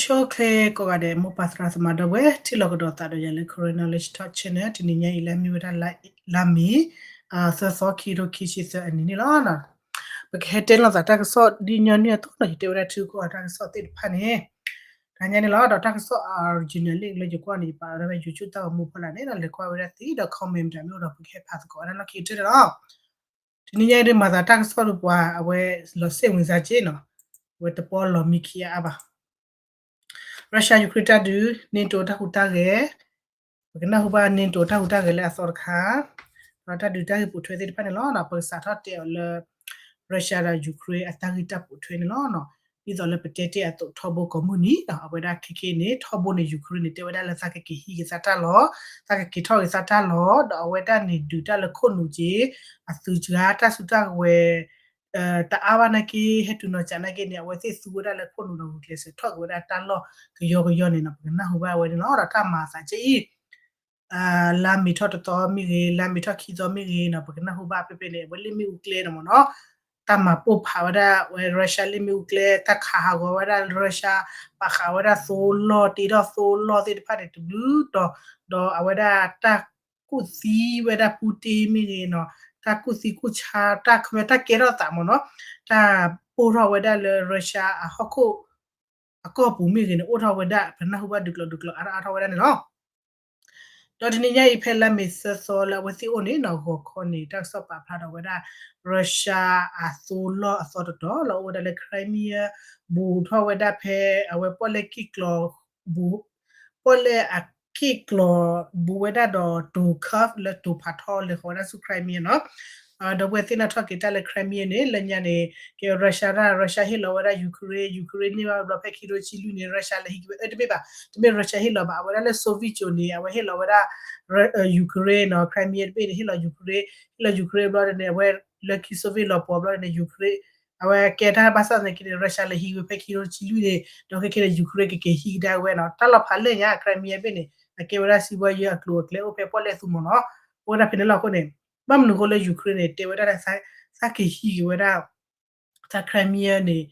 ဆိၣ်ချ့ကိးဂၤဒဲး မိၢ်ပၢ်သရၣ်သမါဒီပုၢ်ဝဲၢ် ထံၣ်လိာ်ကဒီးသးဒီးယၤလၢ Karen Knowledge Talk Channel တနံၤညါအံၤလၢအမ့ၢ်ဝဲဒၣ် လါမ့ၤ သၢသီ ခံကထိခံဆံသၢအနံၤန့ၣ်လီၤ. ပကဟဲတဲလိာ်သးတၢ်ကစီၣ်ဒ်ညီနုၢ်အသိးနီၤ ယတဲဝဲဒၣ်ထံကီၢ်တၢ်ကစီၣ်သ့ၣ်တဖၣ်န့ၣ် တနံၤညါန့ၣ်လီၤ. ဒီးတၢ်ကစီၣ် original link လၢယကွၢ်န့ၣ် ယပာ်လီၤဝဲဒၣ် YouTube တၢ်ဂီၤမူဖီလာ်န့ၣ် လဲၤကွၢ်ဝဲဒၣ်သ့ဒီး comment မတၤမ့ၢ်အိၣ်ဒီး ပကဟဲဖးသကိးဝဲဒၣ်လီၢ်ခံကတၢၢ်န့ၣ်လီၤ. တနံၤညါအံၤဒ်မၤသးတၢ်ကစီၣ်ဒီးပှၤ အဝဲလီၤစ့ၣ်ဝံၤစါက့နီၤ အဝဲတပီလီၤမံခံအါအါဘၣ်. Russia Ukraine တၢ်ဒုး NATO တၢ်ဟူးတၢ်ဂဲၤ ပကနၢ်ဟူဘၣ် NATO တၢ်ဟူးတၢ်ဂဲၤလၢအသီတခါ ဒီးတၢ်ဒုးတၢ်ဂ့ၢ်ပိာ်ထွဲသ့ၣ်တဖၣ်န့ၣ်လီၤ. ပကစးထီၣ်တဲအီၤလၢ Russia ဒီး Ukraine အတၢ်ဂ့ၢ်တၢ်ပိာ်ထွဲန့ၣ်လီၤ. ဒ်သိးလၢပတဲတ့ၢ်အသိးထီဘိကိးမုၢ်နံၤ အဝဲဒၣ်ခဲခဲန့ၣ် ထီဘိန့ၣ် Ukraine န့ၣ် တဲဝဲဒၣ်လၢသးကက့ၤဟံးက့ၤသးတၢ်လီၢ် သးကက့ၤထီၣ်က့ၤသးတၢ်လီၢ် ဒီးအဝဲဒၣ်န့ၣ်ဒုးတၢ်လၢခိၣ်နူာ်က့ၤ အသုးစှၤတၢ်စုတၢ်ကဝဲၤ တအါဘၣ်နာ်က့ ဟဲတုၤနီၤစးနာ်က့န့ၣ် အဝဲသ့ၣ်သူဝဲဒၣ်လၢခိၣ်နူာ်ဒီးဂုာ်ကျဲးစၢးထီၣ်က့ၤဝဲဒၣ်တၢ်လီၢ်ကယီကယီန့ၣ်နီၤ ပကနၢ်ဟူဘၣ်ဝဲန့ၣ်လီၤ. ဒီးတၢ်မၤအသးကဲအံၤ လါမ့ၤထီၣ်တသီမ့ၢ်ဂ့ၤ လါမ့ၤထီၣ်ခံသီမ့ၢ်ဂ့ၤနီၤ ပကနၢ်ဟူဘၣ်ဖဲဖဲန့ၣ် အဝဲလ့ၣ်မ့ၣ်အူကျဲန့ၣ်မ့ၢ်နီၤ တၢ်မၤပိၢ်ဖးဝဲဒၣ်ဝဲ Russia လ့ၣ်မ့ၣ်အူကျဲ တၢ်ခးဟးဂီၤဝဲဒၣ် Russia ပာ်ဃာ်ဝဲဒၣ်သိလီၢ် တ့ထီၣ်သိလီၢ်သ့ၣ်တဖၣ်န့ၣ် တဘျုးတီၤ ဒီးအဝဲဒၣ်တၢ်ကူၣ်သံဝဲဒၣ် Putin မ့ၢ်ဂ့ၤနီၤ တၢ်ကူၣ်သံကူၣ်ဆါ တၢ်ခမဲတၢ်ကဲထီၣ်သးမ့ၢ်နီၤ တၢ်ပိၢ်ထီၣ်ဝဲဒၣ်လၢ Russia အဟီၣ်ခိၣ် အကီၢ်ပူၤမ့ၢ်ဂ့ၤန့ၣ် အိၣ်ထီၣ်ဝဲဒၣ် ပနၢ်ဟူဘၣ်ဒုးကျိၤဒုးကျိၤအါထီၣ်အါထီၣ်ဝဲဒၣ်န့ၣ်လီၤ. ဒီးတနံၤညါအံၤဖဲလါမ့ၤသၢသီလၢအဝဲသ့ၣ်အိၣ်န့ၣ်နီၤ ဂီၤခီန့ၣ် တၢ်ကစီၣ်ပာ်ဖျါထီၣ်ဝဲဒၣ် Russia အသိလီၢ်အသီတတီၤလၢအိၣ်ဝဲဒၣ်လၢ Crimea ဘူးထီၣ်ဝဲဒၣ်ဖဲ အဝဲပီၣ်လဲၣ်က့ၣ်ကျီၤ ဘူး ပီၣ်လဲၣ်အက့ၣ်ကျီၤ ဘူးဝဲဒၣ်ဒီးတိၤ Kursk လၢတိၤဖးထီလဲၤဃီၤဝဲဒၣ်ဆူ Crimea နီၤ ဒီပုၢ်ဝဲၢ်သ့ၣ်နီၣ်ထီၣ်က့ၤတၢ်လၢ Crimea န့ၣ် လၢညါန့ၣ် ကဲ Russia တၢ် Russia ဟ့ၣ်လီၤဝဲဒၣ် Ukraine Ukraine န့ၢ်ဘၣ်ဘျီဖဲခံထိဆံလွံၢ်န့ၣ် Russia လဲၤဟံးက့ၤဝဲ အၢ တမ့ၢ်ဘၣ် တမ့ၢ် Russia ဟ့ၣ်လီၤဘၣ် အဝဲဒၣ်လၢ Soviet ကၠိန့ၣ် အဝဲဟ့ၣ်လီၤဝဲဒၣ် Ukraine နီၤ Crimea တဘ့ၣ်န့ၣ် ဟ့ၣ်လီၤ Ukraine ဟ့ၣ်လီၤ Ukraine ဘျီန့ၣ် အဝဲလၢခံ Soviet လီၤပှီၤဘျီန့ၣ် Ukraine အဝဲကဲတၢ်ဘၣ်ဆၣ်သနာ်က့န့ၣ် Russia လဲၤဟံးဝဲဖဲခံထိဆံလွံၢ်န့ၣ် ဒီးခဲခဲန့ၣ် Ukraine ကက့ၤဟံးကဒါဝဲနီၤ တၢ်လီၤဖးလၢညါ Crimea ဘ့ၣ်န့ၣ် အကဲဝဲဒၣ် စံးဘီယၢအကျိၤအကျဲအိၣ်ဖဲ ပီၣ်လဲၣ်သူမ့ၢ်နီၤ အိၣ်ဝဲဒၣ်ဖဲန့ၣ်လီၤအဃိန့ၣ် ဘၣ်မနုၤအဃိလၢ Ukraine န့ၣ် တဲဝဲဒၣ်လၢ သးက့ၤဟံးက့ၤဝဲဒၣ် သး Crimea န့ၣ်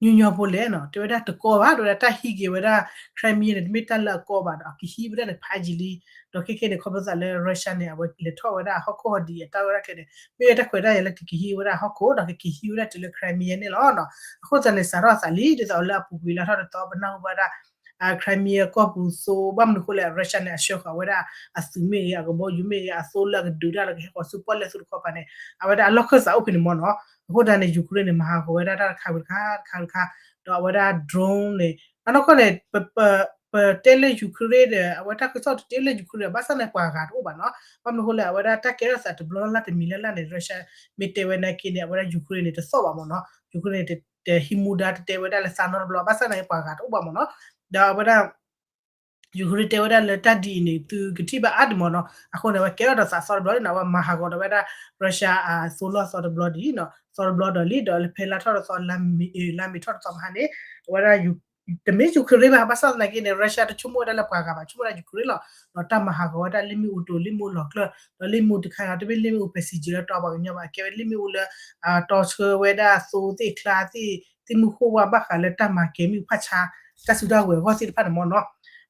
ညီညီဖိလဲၣ်နီၤ တဲဝဲဒၣ်တကီဘၣ် တဲဝဲဒၣ်တၢ်ဟံးက့ၤဝဲဒၣ် Crimea န့ၣ် တမ့ၢ်တၢ်လၢအကီဘၣ်ဒီး အကဟံးဝဲဒၣ်န့ၣ် ဖးယံာ်လံ ဒီးခဲခဲန့ၣ် ခီဖျိသးလၢ Russia န့ၣ် အဝဲလဲၤထီၣ်ဝဲဒၣ်ဟီၣ်ခိၣ်ဟီၣ်ဒံးအတၢ်ဝဲဒၣ်ကျဲန့ၣ် မ့ၢ်ဝဲတၢ်ခွဲးတၢ်ယာ်လၢကက့ၤဟံးဝဲဒၣ်ဟီၣ်ခိၣ်ဒီးကက့ၤဟံးဝဲဒၣ်တုၤလၢ Crimea န့ၣ်လီၤ. အဃိသတးန့ၣ် စးထီၣ်သးလံ ဒ်သိးလၢအပူၤကွံာ်လၢထီၣ်တသီ ပနၢ်ဟူဘၣ်ဒၣ် Crimea ကီၢ်ပူၤသိ ဘၣ်မနုၤအဃိလဲၣ် Russia န့ၣ် အဆှၢဃီၤဝဲဒၣ်အသုးမ့ၢ်ဂ့ၤ အကဘီယူၤမ့ၢ်ဂ့ၤ အသိလၢအကဒုးတၢ်လၢကဟဲဃီၤဆူပီၣ်လဲၣ်သူတခီပၤန့ၣ် အဝဲဒၣ်အလီၢ်ခၢၣ်သးအိၣ်ဖဲန့ၣ်မ့ၢ်နီၤ. အဃိသတးန့ၣ် Ukraine န့ၣ် မၤဟးဂီၤဝဲဒၣ်တၢ်တခါဝံၤတခါ တခါဝံၤတခါ ဒီးအဝဲဒၣ် drone န့ၣ် အနီၢ်ကီၢ်န့ၣ် ပတဲလၢ Ukraine ဒီး အဝဲတၢ်ကစီၣ်တတဲလၢ Ukraine ဒီး ဘၣ်ဆၣ်န့ၣ်ပှၤဂၤတအိၣ်ဘၣ်နီၤ. ဘၣ်မနုၤအဃိလဲၣ် အဝဲဒၣ်တၢ်ကဲထီၣ်သးတဘျီလၢ်တမံၤလၢ်လၢ်န့ၣ် Russia မ့ၢ်တဲဝဲနာ်က့န့ၣ် အဝဲဒၣ် Ukraine န့ၣ် တသီၣ်ဘၣ်မ့ၢ်နီၤ. Ukraine န့ၣ် တဟံးမူဒါတတဲဝဲဒၣ်လၢသးနီတဘျီ ဘၣ်ဆၣ်န့ၣ်ပှၤဂၤတအိၣ်ဘၣ်မ့ၢ်နီၤ. ဒီးအဝဲဒၣ် Ukraine တဲဝဲဒၣ်လၢတၢ်ဒ်အံၤန့ၣ် သုကထံၣ်ဘၣ်အါဒံးမ့ၢ်နီၤ. အဃိန့ၣ် အဝဲကဲထီၣ်ဒီးသးသီတဘျီန့ၣ် အဝဲမၤဟးဂီၤဒီးဝဲဒၣ် Russia အသိလီၢ်သီတဘျီဒ်နီၤ သီတဘျီဒီးလံ ဒီးလၢဖဲလၢထီၣ်တသီ လါမ့ၤထီၣ်တသီမဟါန့ၣ် အဝဲဒၣ် တမ့ၢ် Ukraine ဘၣ် ဘၣ်ဆၣ်သနာ်က့န့ၣ် Russia တဆိကမိၣ်ဝဲဒၣ်လၢပှၤဂၤဘၣ် ဆိကမိၣ်ဝဲဒၣ် Ukraine လီၤ. ဒီးတၢ်မၤဟးဂီၤဝဲဒၣ်လ့ၣ်မ့ၣ်အူတိၤ လ့ၣ်မ့ၣ်အူလီၤကျၢၢ် ဒီးလ့ၣ်မ့ၣ်အူတခါဂၤ တမ့ၢ်လ့ၣ်မ့ၣ်အူ passenger လၢတီပှၤကညီဘၣ် အကဲဝဲလ့ၣ်မ့ၣ်အူလၢ တီဆှၢဝဲဒၣ်သိသ့ၣ်ချါသ့ၣ် သ့ၣ်မုၢ်ဃိၣ်ဝါဘၣ်ဃးလၢတၢ်မၤကဲၤမ့ၣ်အူဖးဆါ တၢ်စုတၢ်ဝဲၤအဂီၢ်သ့ၣ်တဖၣ်န့ၣ်မ့ၢ်နီၤ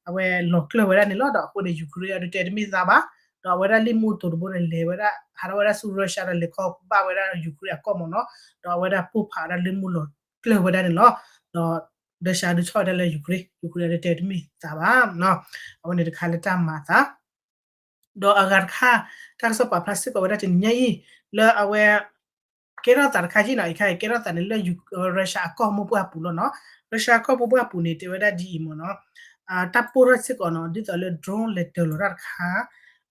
အဝဲလီၤကျၢၢ်ဝဲဒၣ်န့ၣ်လီၤ. ဒီးအဃိန့ၣ် Ukraine အဒုးတဲတမ့ၢ်သးဘၣ် ဒီးအဝဲဒၣ်လ့ၣ်မ့ၣ်အူတိၤတဘိန့ၣ် လဲၤဝဲဒၣ် ဟးထီၣ်ဝဲဒၣ်ဆူ Russia ဒီးလဲၤခီဘၣ်ဝဲဒၣ် Ukraine အကီၢ်မ့ၢ်နီၤ ဒီးအဝဲဒၣ်ပိၢ်ဖးဝဲဒၣ်လ့ၣ်မ့ၣ်အူလီၤကျၢၢ်ဝဲဒၣ်န့ၣ်လီၤ. ဒီး Russia ဒုးဆီၣ်ဝဲဒၣ်လၢ Ukraine Ukraine အဒုးတဲတမ့ၢ်သးဘၣ် အဝဲန့ၣ်တခါလၢတၢ်မၤအသး ဒီးအဂၤတခါ တၢ်ကစီၣ်ပာ်ဖျါစ့ၢ်ကီးဝဲဒၣ်တနံၤညါအံၤ လၢအဝဲ ကဲထီၣ်သးတခါက့နီၤ အံၤခါအံၤကဲထီၣ်သးန့ၣ်လၢ Russia အကီၢ်မိၢ်ပှၢ်ပူၤလီၤနီၤ. Russia အကီၢ်မိၢ်ပှၢ်ပူၤန့ၣ် တဲဝဲဒၣ်ဒ်အံၤမ့ၢ်နီၤ တၢ်ပိၢ်ထီၣ်စ့ၢ်ကီးနီၤ ဒ်သိးလၢ drone လဲၤတၢၤလီၤတၢ်တခါ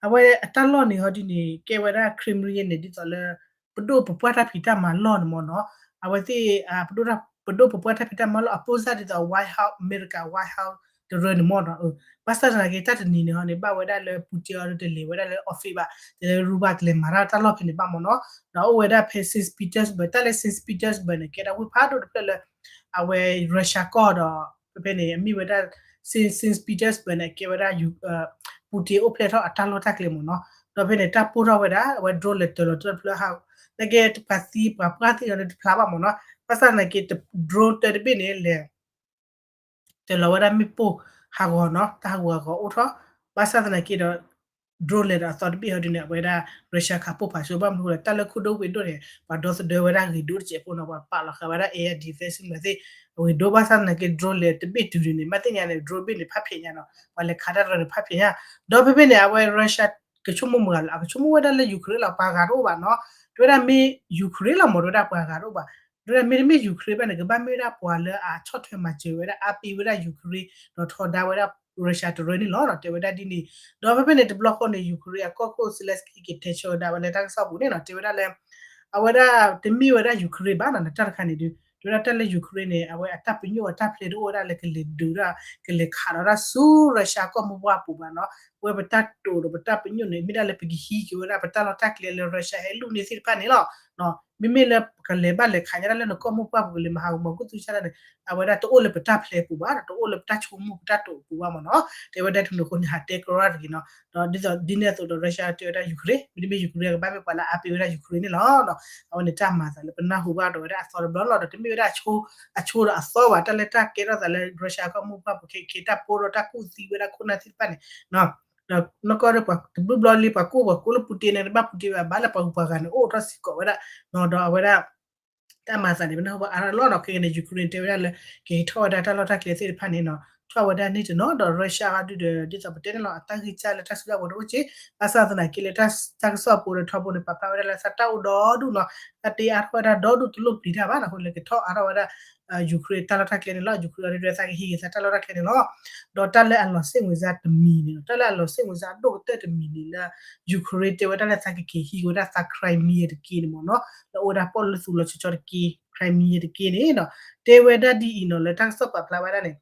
အဝဲအတၢ်လီၢ်န့ၣ်ဟီဒ်န့ၣ် ကဲဝဲဒၣ် Kremlin န့ၣ် ဒ်သိးလၢ ပဒိၣ်ပပှၢ်တၢ်ဖံးတၢ်မၤလီၢ်န့ၣ်မ့ၢ်နီၤ အဝဲသ့ၣ် ပဒိၣ်ပပှၢ်တၢ်ဖံးတၢ်မၤလီၢ် အပိၢ်စၢ်ဒ်သိး White House အမဲရကၤ White House တရၢန့ၣ်မ့ၢ်နီၤ ဘၣ်ဆၣ်သနာ်က့ တၢ်တနံၤန့ၣ်ဟီန့ၣ် ဘၣ်ဝဲဒၣ်လၢ Putin အီၤဒုးတလဲၤဝဲဒၣ်လၢ office ဘၣ် တလဲၤရူဘၣ် တလဲၤမၤတၢ်တၢ်လီၢ်ဖဲန့ၣ်ဘၣ်မ့ၢ်နီၤ ဒီးအိၣ်ဝဲဒၣ်ဖဲ Saint Petersburg တၢ်လၢ Saint Petersburg န့ၣ် ကဲဒၣ်ဝ့ၢ်ဖးဒိၣ်တဖျၢၣ်လၢ အဝဲ Russia ကီၢ်ဒီး ဖဲဖဲန့ၣ် အမ့ၢ်ဝဲဒၣ် Saint Petersburg န့ၣ် ကဲဝဲဒၣ် Putin အိၣ်ဖျဲၣ်ထီၣ်အတၢ်လီၢ်တၢ်ကျဲမ့ၢ်နီၤ ဒီးဖဲန့ၣ် တၢ်ပိၢ်ထီၣ်ဝဲဒၣ် အဝဲ drone လဲၤတၢၤလီၤတၢ်တဖျၢၣ်ဟး နာ်က့ ပှၤသံပှၤပှၢ်သ့ၣ်အီၤလၢတဖျါဘၣ်မ့ၢ်နီၤ ဘၣ်ဆၣ်သနာ်က့ drone တၢတဘ့ၣ်န့ၣ် လဲၤ တၢ်လီၤဝဲဒၣ်မ့ၣ်ပိၢ်ဟးဂီၤနီၤ တၢ်ဟးဂူာ်ဟးဂီၤအိၣ်ထီၣ် ဘၣ်ဆၣ်သနာ်က့ဒီး drone လဲၤဒီးအသီတဘ့ၣ်ဟီဒုန့ၣ် အဝဲဒၣ် Russia ခးပိၢ်ဖးဆိဘၣ်မနုၤဃိလဲၣ် တၢ်လၢခိၣ်ဒိၣ်ဝ့ၢ်ဒိၣ်န့ၣ် ပှၤဒီသဒၢဝဲဒၣ်ဂ့ၤဒိၣ်တစဲးဖိနီၤ ပှၤပာ်လီၤဃာ်ဝဲဒၣ် air defense မ့ၢ်သ့ၣ် အဂ့ၤဒိၣ်ဘၣ်ဆၣ်သနာ်က့ drone လဲၤတဘ့ၣ်တုၤဒုန့ၣ် မ့ၢ်သ့ၣ်ညါန့ၣ် drone ဘ့ၣ်န့ၣ်ဖးဖျဲးညါနီၤ ပှၤလဲၤခးတၢ်တရၢန့ၣ်ဖးဖျဲးညါ ဒီးဖဲဖဲန့ၣ် အဝဲ Russia ကဆိကမိၣ်မုၢ်ဂၤလၢ အကဆိကမိၣ်ဝဲဒၣ်လၢ Ukraine လီၤ ပှၤဂၤတအိၣ်ဘၣ်နီၤ တဲဝဲဒၣ်မ့ၢ် Ukraine လီၤမ့ၢ်တဲဝဲဒၣ်ပှၤဂၤတအိၣ်ဘၣ် တဲဝဲဒၣ်မ့တမ့ၢ် Ukraine ဘၣ်န့ၣ် ကဘၣ်မ့ၢ်ဝဲဒၣ်ပှၤလၢအဆီၣ်ထွဲမၤစၢၤဝဲဒၣ် အါပ့ၤဝဲဒၣ် Ukraine ဒီးထီဒါဝဲဒၣ် Russia တရၢန့ၣ်လီၤ တဲဝဲဒၣ်ဒ်န့ၣ် ဒီးဖဲဖဲန့ၣ်တဘျီဃီန့ၣ် Ukraine အကီၢ်ခိၣ် Zelenskyy က့ၤတဲဆၢဝဲဒၣ်ဝဲလၢတၢ်ကစီၣ်ပူၤန့ၣ်နီၤ တဲဝဲဒၣ်လၢ အဝဲဒၣ် တမ့ၢ်ဝဲဒၣ် Ukraine ဘၣ်နီၤ လၢတၢ်တခါန့ၣ်ဒုး တဲဝဲဒၣ်တၢ်လၢ Ukraine န့ၣ် အဝဲအတၢ်ပညိၣ်အတၢ်ဖျဲးတအိၣ်ဝဲဒၣ်လၢကလဲၤဒုးဒၣ် ကလဲၤခးဒီးဒၣ်ဆူ Russia ကီၢ်မိၢ်ပှၢ်ပူၤဘၣ်နီၤ ဝဲပတၢ်တိာ်ဒီးပတၢ်ပညိၣ်န့ၣ် မ့ၢ်ဒၣ်လၢပကဟံးက့ၤဝဲဒၣ်ပတၢ်လီၢ်တၢ်ကျဲလၢ Russia ဟဲလူၢ်န့ၢ်သ့ၣ်တဖၣ်န့ၣ်လီၤ မ့မ့ၢ်လၢပကလဲၤဘၣ်လဲၤခးညါဒၣ်လၢနကီၢ်မိၢ်ပှၢ်ပူၤကလဲၤမၤဟးဂီၤမၤကီၢ်သူဆါဒၣ်န့ၣ် အဝဲဒၣ်တအိၣ်လၢပတၢ်ဖျဲးပူၤဘၣ်ဒီးတအိၣ်လၢပတၢ်ဆိကမိၣ်ပတၢ်တိာ်ပူၤဘၣ်မ့ၢ်နီၤ တဲဝဲဒၣ်ထူၣ်န့ၣ်အဃိန့ၣ် ဟးတဲကရီတဂ့ၤနီၤ ဒီးဒ်သိးဒ်န့ၣ်အသိးဒီး Russia တဲဝဲဒၣ် Ukraine မ့တမ့ၢ် Ukraine ကဘၣ်မ့ၢ်ပှၤလၢအါပ့ၤဝဲဒၣ် Ukraine န့ၣ်လီၤ အဝဲန့ၣ်တၢ်မၤသးလၢပနၢ်ဟူဘၣ်ဒီးဝဲဒၣ်အသီတဘျီလီၤ ဒီးတမ့ၢ်ဝဲဒၣ်အဆိဒီးအသီဘၣ် တၢ်လၢတၢ်ကဲထီၣ်သးလၢ Russia ကီၢ်မိၢ်ပှၢ်ပူၤခဲခဲတၢ်ပိၢ်ဒီးတၢ်ကူၣ်သံဝဲဒၣ်ခိၣ်နၢ်သ့ၣ်တဖၣ်န့ၣ် ဒီးနီၢ်ကီၢ်ဒီးပှၤတဘျီဘျီလံ ပှၤကူၣ်ပှၤကူၣ်လၢ Putin န့ၣ် တဘၣ် Putin ဘၣ် ဘၣ်လၢပှၤဂုၤပှၤဂၤန့ၣ် အိၣ်ထီၣ်စ့ၢ်ကီးဝဲဒၣ် ဒီးအဝဲဒၣ် တၢ်မၤသးန့ၣ် ပနၢ်ဟူဘၣ်အါထီၣ်လီၤနီၤ ခဲကနံၣ် Ukraine တဲဝဲဒၣ်လၢ ကဟဲထီၣ်ဝဲဒၣ်တၢ်လီၢ်တၢ်ကျဲသ့ၣ်တဖၣ်န့ၣ်နီၤ ထီၣ်ဝဲဒၣ်န့ၣ်တနီၤ ဒီး Russia အီၤဒုဒီး ဒ်သိးပတဲန့ၣ်လီၤ အတၢ်ဂံၢ်စၢ်လၢတၢ်စုတၢ်ကဝဲၤတအိၣ်က့ ဘၣ်ဆၣ်သနာ်က့လၢတၢ်ကစီၣ်အပူၤဒီးထီဘိန့ၣ် ပာ်ဖျါဝဲဒၣ်လၢသးတၢ်အိၣ်ဒီဒူၣ်နီၤ တၢ်တ့အါထီၣ်ဝဲဒၣ်ဒီဒူၣ်တလိၣ်ပျံၤတၢ်ဘၣ်နီၤ အဃိန့ၣ် ကထီၣ်အါထီၣ်ဝဲဒၣ် Ukraine တၢ်လီၢ်တၢ်ကျဲန့ၣ်လီၤ Ukraine အီၤဒုဒီးသးကဟံးက့ၤသးတၢ်လီၢ်တၢ်ကျဲန့ၣ်လီၤ ဒီးတၢ်လၢအလီၤစ့ၣ်ဝံၤစါတမံၤန့ၣ်နီၤ တၢ်လၢအလီၤစ့ၣ်ဝံၤစါအဒိၣ်ကတၢၢ်တမံၤန့ၣ်လၢ Ukraine တဲဝဲဒၣ်လၢသးကက့ၤဟံးက့ၤဝဲဒၣ်သး Crimea တက့န့ၣ်မ့ၢ်နီၤ လၢအိၣ်ဝဲဒၣ်ပီၣ်လဲၣ်သူလီၤဆီဆီတက့ Crimea တက့န့ၣ်ဒီး တဲဝဲဒၣ်ဒ်အံၤနီၤ လၢတၢ်ကစီၣ်ပာ်ဖျါဝဲဒၣ်န့ၣ်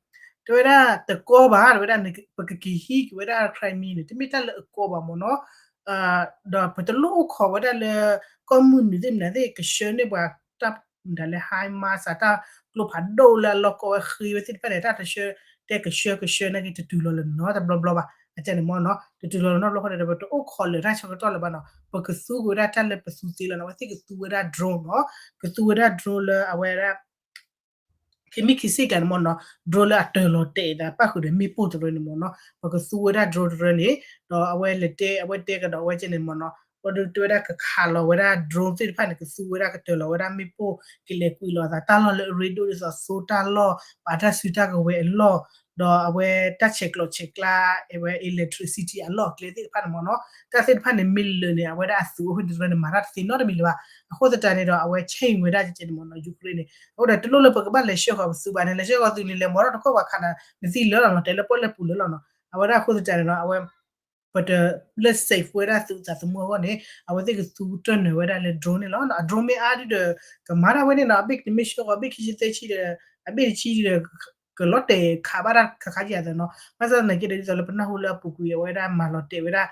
တဲဝဲဒၣ်တကီဘၣ် တဲဝဲဒၣ် ပကက့ၤဟံးက့ၤဝဲဒၣ် Crimea န့ၣ် တမ့ၢ်တၢ်လၢအကီဘၣ်မ့ၢ်နီၤ ဒီးပတလိၣ်အိၣ်ခိးဝဲဒၣ်လၢ ကီၢ်မုၢ်နုာ်သ့ၣ်မနုၤသ့ၣ် ကဆှၢန့ၢ်ပှၤတၢ်မတၤလဲၣ် HIMARS တၢ်ကျိဖးဒိၣ်လၢအလီၢ်ကီဝဲဃ့ဝဲသ့ၣ်တဖၣ်န့ၣ် တၢ်တဆှၢ တဲကဆှၢကဆှၢနာ်က့ တတုၤလီၤလၢၤနီတဘျီဘျီဘၣ် အကန့ၣ်မ့ၢ်နီၤ တတုၤလီၤလၢၤနီတဘျီဃီန့ၣ်ဒီး ပတအိၣ်ခိးလၢၤတၢ်ဆၢကတီၢ်လၢၤဘၣ်နီၤ ပကသူက့ၤဝဲဒၣ်တၢ်လၢပသူသ့လီၤနီၤ အဝဲသ့ၣ်ကသူဝဲဒၣ် drone နီၤ ကသူဝဲဒၣ် drone လၢအဝဲဒၣ် ခံမံၤခံဆံကျါန့ၣ်မ့ၢ်နီၤ drone လၢအတၢၤလီၤတဲာ်သးပၣ်ဃုာ်ဒီးမ့ၣ်ပိၢ်တရၢန့ၣ်မ့ၢ်နီၤ ပကသူဝဲဒၣ် drone တရၢန့ၣ် ဒီးအဝဲလဲၤတဲ အဝဲတဲကဒီးအဝဲကန့ၣ်မ့ၢ်နီၤ အီၤဒုတဲဝဲဒၣ်ကခးလီၤဝဲဒၣ် drone သ့ၣ်တဖၣ်န့ၣ် ကသူဝဲဒၣ်ကတၢၤလီၤဝဲဒၣ်မ့ၣ်ပိၢ် ကလဲၤကွံာ်လီၤအသးတၢ်လီၢ်လၢအရ့ဒိၣ်ဒ်သိးသိတၢ်လီၢ် ပာ်တၢ်စုတၢ်ကဝဲၤအလီၢ် ဒီးအဝဲတၢ်ဆဲးကျိးဆဲးကျါ အဝဲ electricity အလီၢ်အကျဲသ့ၣ်တဖၣ်န့ၣ်မ့ၢ်နီၤ တၢ်သ့ၣ်တဖၣ်န့ၣ်မ့ၢ်လၢာ်န့ၣ် အဝဲဒၣ်အသူးအဟီၣ်တရၢန့ၣ် မၤတၢ်တသ့နီတမံၤလၢၤဘၣ် အဃိသတးန့ၣ်ဒီး အဝဲ change ဝဲဒၣ်ကဲန့ၣ်မ့ၢ်နီၤ Ukraine န့ၣ် အဃိဒီးတလိၣ်လၢပကဘၣ်လဲၤဆှၢဃီၤပသူဘၣ်န့ၣ် လဲၤဆှၢဃီၤသုးန့ၣ် လဲၤမၤထီၣ်တခီၣ်ပှၤခးနၤ နသံလၢာ်လီၤနီၤ တဲလၢပီၣ်လဲၣ်ပူၤလၢာ်လီၤနီၤ အဝဲဒၣ်အဃိသတးန့ၣ်ဒီး အဝဲ ပတလၢ safe ဝဲဒၣ်သုးသးသမူအဂီၢ်န့ၣ် အဝဲသ့ၣ်ကသူတၢၢ်နၢၤဝဲဒၣ်လၢ drone န့ၣ်လီၤ အ drone မ့ၢ်အါဒုဒီး ကမၤတၢ်ဝဲန့ၣ်နီၤ အဘ့ၣ်တမ့ၢ်ဆှၢဃီၤ အဘ့ၣ်ခံဆံသၢဆံဒီး အဘ့ၣ်တဆံဒီး ကလီၤတဲာ်ခးဘၣ်တၢ်ခါခါယၤသးနီၤ ဘၣ်ဆၣ်သနာ်က့ဒီး ဒ်သိးလၢပနၢ်ဟူလၢအပူၤကွံာ်အဝဲဒၣ်မၤလီၤတဲာ်ဝဲဒၣ်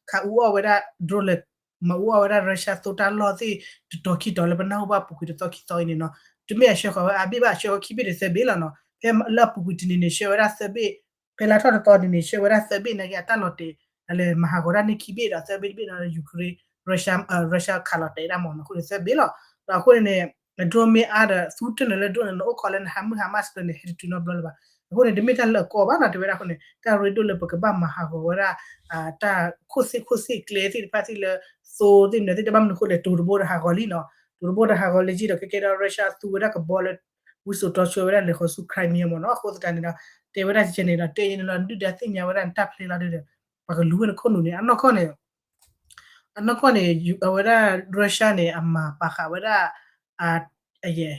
ခးအူအီၣ်ဝဲဒၣ် drone လဲၤ မၤအူအီၣ်ဝဲဒၣ် Russia သိတၢ်လီၢ်သ့ၣ် တတီၤခံတီၤလၢပနၢ်ဟူဘၣ်ပူၤကွံာ်တသီခံသီအံၤန့ၣ်နီၤ တမ့ၢ်အဆှၢဃီၤဝဲအဘ့ၣ်ဘၣ် အဆှၢဃီၤခံဘ့ၣ်ဒီးသၢဘ့ၣ်လီၤနီၤ ဖဲလၢအပူၤကွံာ်တနံၤန့ၣ် ဆှၢဝဲဒၣ်သၢဘ့ၣ် ဖဲလၢထီၣ်တသီန့ၣ်န့ၣ် ဆှၢဝဲဒၣ်သၢဘ့ၣ်နာ်က့ အတၢ်လီၤတဲာ် အလဲၤမၤဟးဂီၤဒၣ်န့ၢ်ခံဘ့ၣ်ဒီးသၢဘ့ၣ်တဘ့ၣ်နီၤ Ukraine Russia Russia ခးလီၤတဲာ်ဒၣ်မ့ၢ်နီၤ အဃိန့ၣ်သၢဘ့ၣ်လီၤ ဒီးအဃိန့ၣ်န့ၣ် drone မ့ၢ်အါဒီး သူတၢၢ်နၢၤလၢ drone န့ၣ် နအိၣ်ခိးလၢန HIMARS HIMARS တရၢန့ၣ် ဟဲတတုၤနီတဘျီလၢၤဘၣ် အဃိန့ၣ် တမ့ၢ်တၢ်လၢအကီဘၣ်နီၤ တဲဝဲဒၣ်အဃိန့ၣ် တၢ်ရ့ဒိၣ်လၢပကဘၣ်မၤဟးဂီၤဝဲဒၣ် တၢ်ခိၣ်သ့ၣ်ခိၣ်သ့ၣ်ကျဲသ့ၣ်တဖၣ်သ့ၣ်လၢ သိသ့ၣ်မနုၤသ့ၣ် တဘၣ်မနုၤအဃိလဲၣ် တိၤတဘိဒီးဟးဂီၤလံနီၤ တိၤတဘိဒီးဟးဂီၤလံက့ဒီး ကဲကဲဒီး Russia သူဝဲဒၣ်ကဘီလၢ ဝံစိာ်တီဆှၢဝဲဒၣ်လဲၤဃီၤဆူ Crimea မ့ၢ်နီၤ အဃိသတးန့ၣ်ဒီး တဲဝဲဒၣ်ကဲန့ၣ်ဒီး တဲန့ၣ်လီၤ ဒုၣ်ဒါသ့ၣ်ညါဝဲဒၣ်နတၢ်ဖျဲလီၤဒုဒီး ပှၤကလူၤဝဲနခိၣ်နူာ်န့ၣ် အနီၢ်ကီၢ်န့ၣ် အနီၢ်ကီၢ်န့ၣ် အဝဲဒၣ် Russia န့ၣ် အမၤပာ်ဃာ်ဝဲဒၣ် အယဲၢ်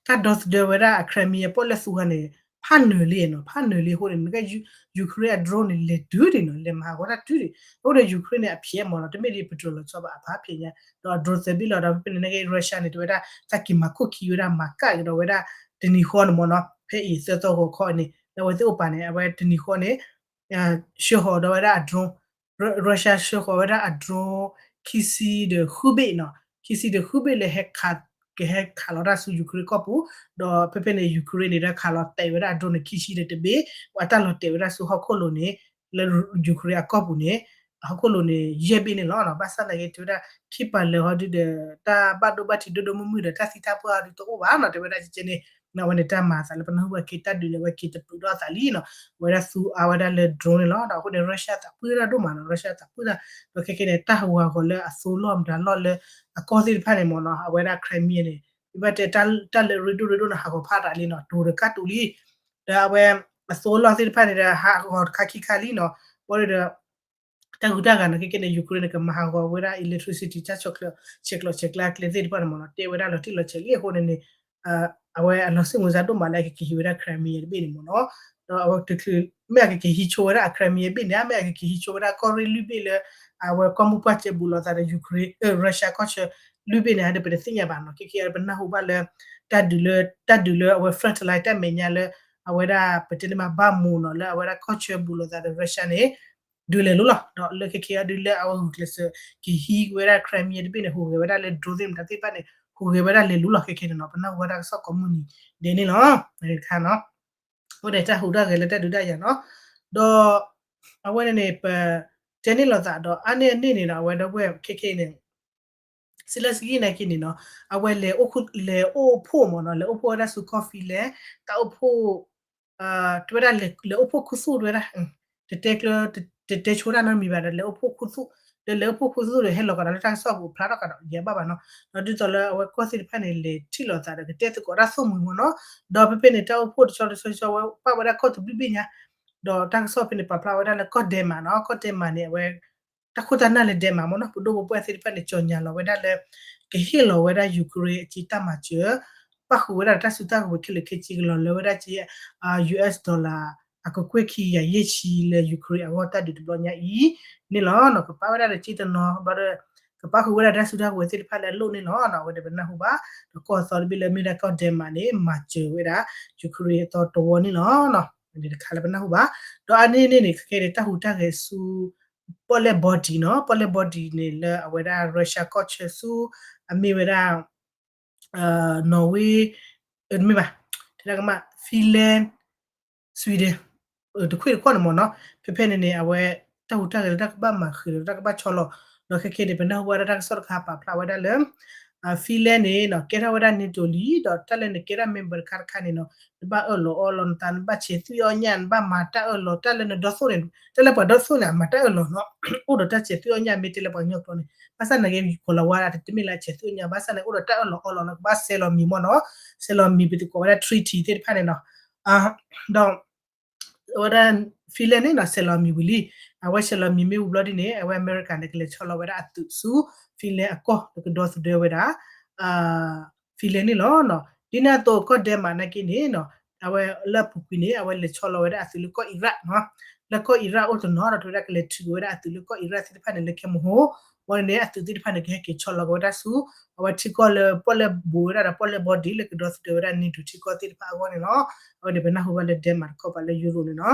တၢ်ဒီသဒၢဝဲဒၣ်အ Crimea ပီၣ်လဲၣ်သူခါန့ၣ် ဖးနၢၤလံနီၤ ဖးနၢၤလံအဃိန့ၣ် နကဲ Ukraine အ drone န့ၣ် လဲၤတုၤဒံးနီၤ လဲၤမၤဟးဂီၤတၢ်တုၤဒံး အဃိဒီး Ukraine န့ၣ် အဖျဲးမ့ၢ်နီၤ တမ့ၢ်ဒ်ပတြၢၤလီၤဆီဘၣ် အဖးဖျဲးညါ ဒီးအ drone သၢဘ့ၣ်လီၤ ဒီးဖဲဖဲန့ၣ်နကဲ Russia န့ၣ် တဲဝဲဒၣ် တၢ်က့ၤမၤခိၣ်ခံဝဲဒၣ် မၤကၣ်ကဒီးဝဲဒၣ် တနံၤဃီန့ၣ်မ့ၢ်နီၤ ဖဲအံၤသၢသီဂီၤခီန့ၣ် လၢအဝဲသ့ၣ်အိၣ်ပာ်န့ၣ် အဝဲတနံၤဃီန့ၣ် ဆှၢဃီၤဒီးဝဲဒၣ်အ drone Russia ဆှၢဃီၤဝဲဒၣ်အ drone ခံဆံဒီးဃုဘ့ၣ်နီၤ ခံဆံဒီးဃုဘ့ၣ်လၢဟဲခး ကဟဲခးလီၤတၢ်ဆူ Ukraine ကီၢ်ပူၤ ဒီးဖဲဖဲန့ၣ် Ukraine န့ၣ် ဒီးခးလီၤတဲာ်ဝဲဒၣ်အ drone န့ၣ် ခံဆံဒီးတဘ့ၣ် အတၢ်လီၤတဲာ်ဝဲဒၣ်ဆူဟီၣ်ခိၣ်လိၤန့ၣ် လၢ Ukraine အကီၢ်ပူၤန့ၣ် ဟီၣ်ခိၣ်လိၤန့ၣ် ယဲၢ်ဘ့ၣ်န့ၣ်လီၤ. ဘၣ်ဆၣ်သနာ်က့ တဲဝဲဒၣ် ခံပာ်လၢာ်ဟီဒုဒီး တၢ်ဘၣ်ဒိဘၣ်ထံးဒိၣ်ဒိၣ်မုၢ်မုၢ်ဒီး တၢ်သံတၢ်ပှၢ်ဟီဒုတအိၣ်ဘၣ်နီၤ တဲဝဲဒၣ်ကဲန့ၣ် အဝဲန့ၣ်တၢ်မၤအသးလၢပနၢ်ဟူဘၣ်က့ၤတၢ်ဒုးန့ၣ် အဝဲက့ၤတပူၤဒီးအသးလံနီၤ, အဝဲဒၣ်သူအါဝဲဒၣ်လၢ drone န့ၣ်လီၤ. ဒီးအဃိန့ၣ် Russia သးပှၢ်တၢ်ဒိၣ်မးနီၤ, Russia သးပှၢ်တၢ်, ဒီးခဲကနံၣ်န့ၣ် တၢ်ဟူးဂီၤလၢအသိလီၢ်မတၤလီၢ်လၢအကီၢ်သ့ၣ်တဖၣ်န့ၣ်မ့ၢ်နီၤ, အဝဲဒၣ် Crimea န့ၣ် ဘၣ်တဲတၢ်လၢအရ့ဒိၣ်ရ့ဒိၣ်န့ၣ် ဟးဂီၤဖးတၢ်လံနီၤ, တိၤဒီးကးတူာ်လံ, ဒီးအဝဲ အသိလီၢ်သ့ၣ်တဖၣ်န့ၣ်ဒီး ဟးဂီၤတခါခံခါလံနီၤ, ဘၣ်ဒီး တၢ်ဂုၤတၢ်ဂၤန့ၣ် ခဲကနံၣ်န့ၣ် Ukraine န့ၣ် ကမၤဟးဂီၤဝဲဒၣ် electricity တၢ်ဆဲးကျိးဆဲးကျၢအကျဲသ့ၣ်တဖၣ်န့ၣ်မ့ၢ်နီၤ, တဲဝဲဒၣ်လီၤတံၢ်လီၤဆဲးလံအဃိန့ၣ်န့ၣ် အဝဲအလီၤစိတ်ဝင်စားဒိၣ်မးလၢအကက့ၤဟံးဝဲဒၣ် Crimea တဘ့ၣ်န့ၣ်မ့ၢ်နီၤ, ဒီးအဝဲတချုး မ့ၢ်အကက့ၤဟံးဆိဝဲဒၣ်အ Crimea ဘ့ၣ်န့ၣ် မ့ၢ်အကက့ၤဟံးဆိဝဲဒၣ်ကီၢ်ရ့ၣ်လွံၢ်ဘ့ၣ်လၢ အဝဲကီၢ်မိၢ်ပှၢ်စဲဘူးလိာ်သးဒီး Ukraine, Russia ကီၢ်ဆၢလွံၢ်ဘ့ၣ်န့ၣ် ဒီးပတသ့ၣ်ညါဘၣ်နီၤ, ခဲကနံၣ်န့ၣ် ပနၢ်ဟူဘၣ်လၢ တၢ်ဒုးလၢ တၢ်ဒုးလၢအဝဲ front line တၢ်မဲာ်ညါလၢ အဝဲဒၣ်ပတဲန့ၣ်မး Bakhmut နီၤ, လၢအဝဲဒၣ်ကီၢ်ဆၢဘူးလိာ်သးဒီး Russia န့ၣ် ဒုးလဲၤလိၤလီၤ. ဒီးလၢခဲကနံၣ်အံၤဒုးလၢအဝဲဂုာ်ကျဲးစၢး ကဟံးဝဲဒၣ် Crimea တဘ့ၣ်န့ၣ် ဟူးဂဲၤဝဲဒၣ်လၢ drone သ့ၣ်မတၤသ့ၣ်တဖၣ်န့ၣ် ဟူးဂဲၤဝဲဒၣ်လဲၤလိၤလီၤ. ခဲကနံၣ်န့ၣ်နီၤ ပနၢ်ဟူဝဲဒၣ်ကစီၣ်ကိးမုၢ်နံၤဒဲးန့ၣ်လီၤ. တခါနီၤ အဃိန့ၣ် တၢ်ဟူးတၢ်ဂဲၤလၢတၢ်ဒုးတၢ်ယၤနီၤ, ဒီး အဝဲန့ၣ်န့ၣ် ပတဲန့ၢ်လိာ်သးဒီး အါန့ၢ်အန့ၣ်န့ၣ်ဒီး အဝဲဒီပုၢ်ဝဲၢ်ခဲကနံၣ်န့ၣ် စံးလၢစကံၢ်နာ်က့န့ၣ်နီၤ, အဝဲလဲၤအိၣ်ဖှိၣ်မ့ၢ်နီၤ, လဲၤအိၣ်ဖှိၣ်ဝဲဒၣ်ဆူကီၢ် Finland တၢ်အိၣ်ဖှိၣ် တဲဝဲဒၣ်လဲၤအိၣ်ဖှိၣ်ခူသူၣ်တဲဝဲဒၣ်, တတဲကျၢ တတဲဆိတၢ်နီတမံၤဘၣ်ဒီး လဲၤအိၣ်ဖှိၣ်ခူသူၣ်, ဒီးလဲၤအိၣ်ဖှိၣ်ခူသူၣ်ဒီး ဟဲလီၤကဒီးလၢတၢ်ကစီၣ်ပူၤဖျါထီၣ်ကဒီး ယဲၢ်ဘၣ်ဘၣ်နီၤ, ဒီးဒ်သိးလၢအဝဲကီၢ်သ့ၣ်တဖၣ်န့ၣ် လဲၤထံၣ်လိာ်သးဒီးကတဲသကိးတၢ်သိၣ်မှံၤမ့ၢ်နီၤ, ဒီးဖဲဖဲန့ၣ် တၢ်အိၣ်ဖှိၣ်တဆီတဆီတဆီဝဲပာ်ဝဲဒၣ်ကီၢ်တဘျုးဘ့ၣ်ညါ ဒီးတၢ်ကစီၣ်ဖဲန့ၣ် ပာ်ဖျါဝဲဒၣ်လၢကီၢ် Denmark နီၤ, ကီၢ် Denmark န့ၣ် အဝဲ တၢ်ခိၣ်တၢ်နၢ်လၢ Denmark မ့ၢ်နီၤ, ပဒိၣ်ပပှၢ်သ့ၣ်တဖၣ်န့ၣ် ကြေညာလီၤဝဲဒၣ်လၢ ကဟ့ၣ်လီၤဝဲဒၣ် Ukraine အက့တၢ်မၤစၢၤ, ပၣ်ဃုာ်ဝဲဒၣ်တၢ်စုတၢ်ကဝဲၤခဲလၢာ်ခဲဆ့ ကလီၤလၢဝဲဒၣ်က့ US dollar အကကွဲၢ်ခံကယၤယဲၢ်ဆံလၢ Ukraine အဂီၢ်တၢ်ဒုးတဘျီညါအံၤန့ၣ်လီၤ. ကပာ်ဝဲဒၣ်ဒီးက့တနီၤဘၣ်ဒီး ကပၣ်ဃုာ်ဝဲဒၣ်တၢ်စုတၢ်ကဝဲၤသ့ၣ်တဖၣ်လၢအလိၣ်န့ၣ်လီၤ. အဝဲန့ၣ်ပနၢ်ဟူဘၣ် ဒီးကီၢ်အသီတဘ့ၣ်လၢမ့ၢ်ဒၣ်ကီၢ် Denmark န့ၣ် မၤစၢၤဝဲဒၣ် Ukraine အသီတဝီန့ၣ်လီၤ. န့ၣ်တခါလၢပနၢ်ဟူဘၣ်, ဒီးအါန့ၢ်န့ၣ်န့ၣ် ခဲကနံၣ်န့ၣ် တၢ်ဟူးတၢ်ဂဲၤဆူ ပီၣ်လဲၣ် body နီၤ, ပီၣ်လဲၣ် body န့ၣ်လၢအဝဲဒၣ် Russia ကီၢ်ဆၢဆူ အမ့ၢ်ဝဲဒၣ် Norway မ့ၢ်ဘၣ်, တဲဒၣ်ကမၣ် Finland, Sweden တခွ့ၣ်တခီၣ်န့ၣ်မ့ၢ်နီၤ, ဖဲဖဲန့ၣ်န့ၣ် အဝဲ တၢ်ဟူးတၢ်ဂဲၤလၢတၢ်ကဘၣ်မၤဃံးဒီးတၢ်ကဘၣ်ဆီလီၤ, ဒီးခဲကနံၣ်န့ၣ် ပနၢ်ဟူဝဲဒၣ်တၢ်ကစီၣ်တခါပာ်ဖျါဝဲဒၣ်လၢ Finland န့ၣ်နီၤ ကဲထီၣ်ဝဲဒၣ် NATO လံ, ဒီးတၢ်လၢနကဲထီၣ် member တခါတခါန့ၣ်နီၤ နဘၣ်အၢၣ်လီၤအီလီၤနသး နဘၣ်ဆဲးသွံၣ်အီၣ်ညၣ် နဘၣ်မၤတၢ်အၢၣ်လီၤ တၢ်လၢနဒီသိၣ်န့ၣ် တၢ်လၢပှၤဒီသိၣ်န့ၣ် အမၤတၢ်အၢၣ်လီၤနီၤ, အိၣ်ဒီးတၢ်ဆဲးသွံၣ်အီၣ်ညၣ် မ့ၢ်တဲလၢပှၤကညီကျိာ်န့ၣ် ဘၣ်ဆၣ်နာ်က့ ယကိးလီၤဝါဒၣ် တမ့ၢ်လၢအဆဲးသွံၣ်အီၣ်ညၣ် ဘၣ်ဆၣ်န့ၣ် အိၣ်ဒီးတၢ်အၢၣ်လီၤအီလီၤလၢကဘၣ်ဆဲးလီၤမံၤမ့ၢ်နီၤ, ဆဲးလီၤမံၤ ပသကိးဝဲဒၣ် treaty သ့ၣ်တဖၣ်န့ၣ်နီၤ, ဒီး အဝဲဒၣ် Finland န့ၣ်နီၤ ဆဲးလီၤမံၤဝံၤလံ, အဝဲဆဲးလီၤမံၤမ့ၢ်ဝံၤဘျီဒ်န့ၣ် အဝဲအမဲရကၤန့ၣ် ကလဲၤဆီလီၤဝဲဒၣ်အသုးဆူ Finland အကီၢ် လၢကဒီသဒၢဝဲဒၣ် Finland န့ၣ်လီၤ. ဒ်န့ၣ်အသိးကီၢ် Denmark နာ်က့န့ၣ်နီၤ အဝဲလၢအပူၤကွံာ်န့ၣ် အဝဲလဲၤဆီလီၤဝဲဒၣ်အသုးလၢကီၢ် Iraq နီၤ, လၢကီၢ် Iraq အိၣ်တနီၤဒီး တဲဝဲဒၣ်ကလဲၤထုးက့ၤဝဲဒၣ်အသုးလၢကီၢ် Iraq သ့ၣ်တဖၣ်န့ၣ် လၢခဲမဟိ ဝံၤန့ၣ် အသုးသ့ၣ်တဖၣ်န့ၣ် ကဟဲက့ၤဆီလီၤက့ၤဝဲဒၣ်ဆူ အဝဲထံကီၢ်လၢပီၣ်လဲၣ်ဘူးဝဲဒၣ်ဒီးပီၣ်လဲၣ် body လၢကဒီသဒၢဝဲဒၣ် NATO ထံကီၢ်သ့ၣ်တဖၣ်အဂီၢ်န့ၣ်လီၤ. အဝဲန့ၣ်ပနၢ်ဟူဘၣ်လၢ Denmark တခီပၤလၢ Europe န့ၣ်နီၤ,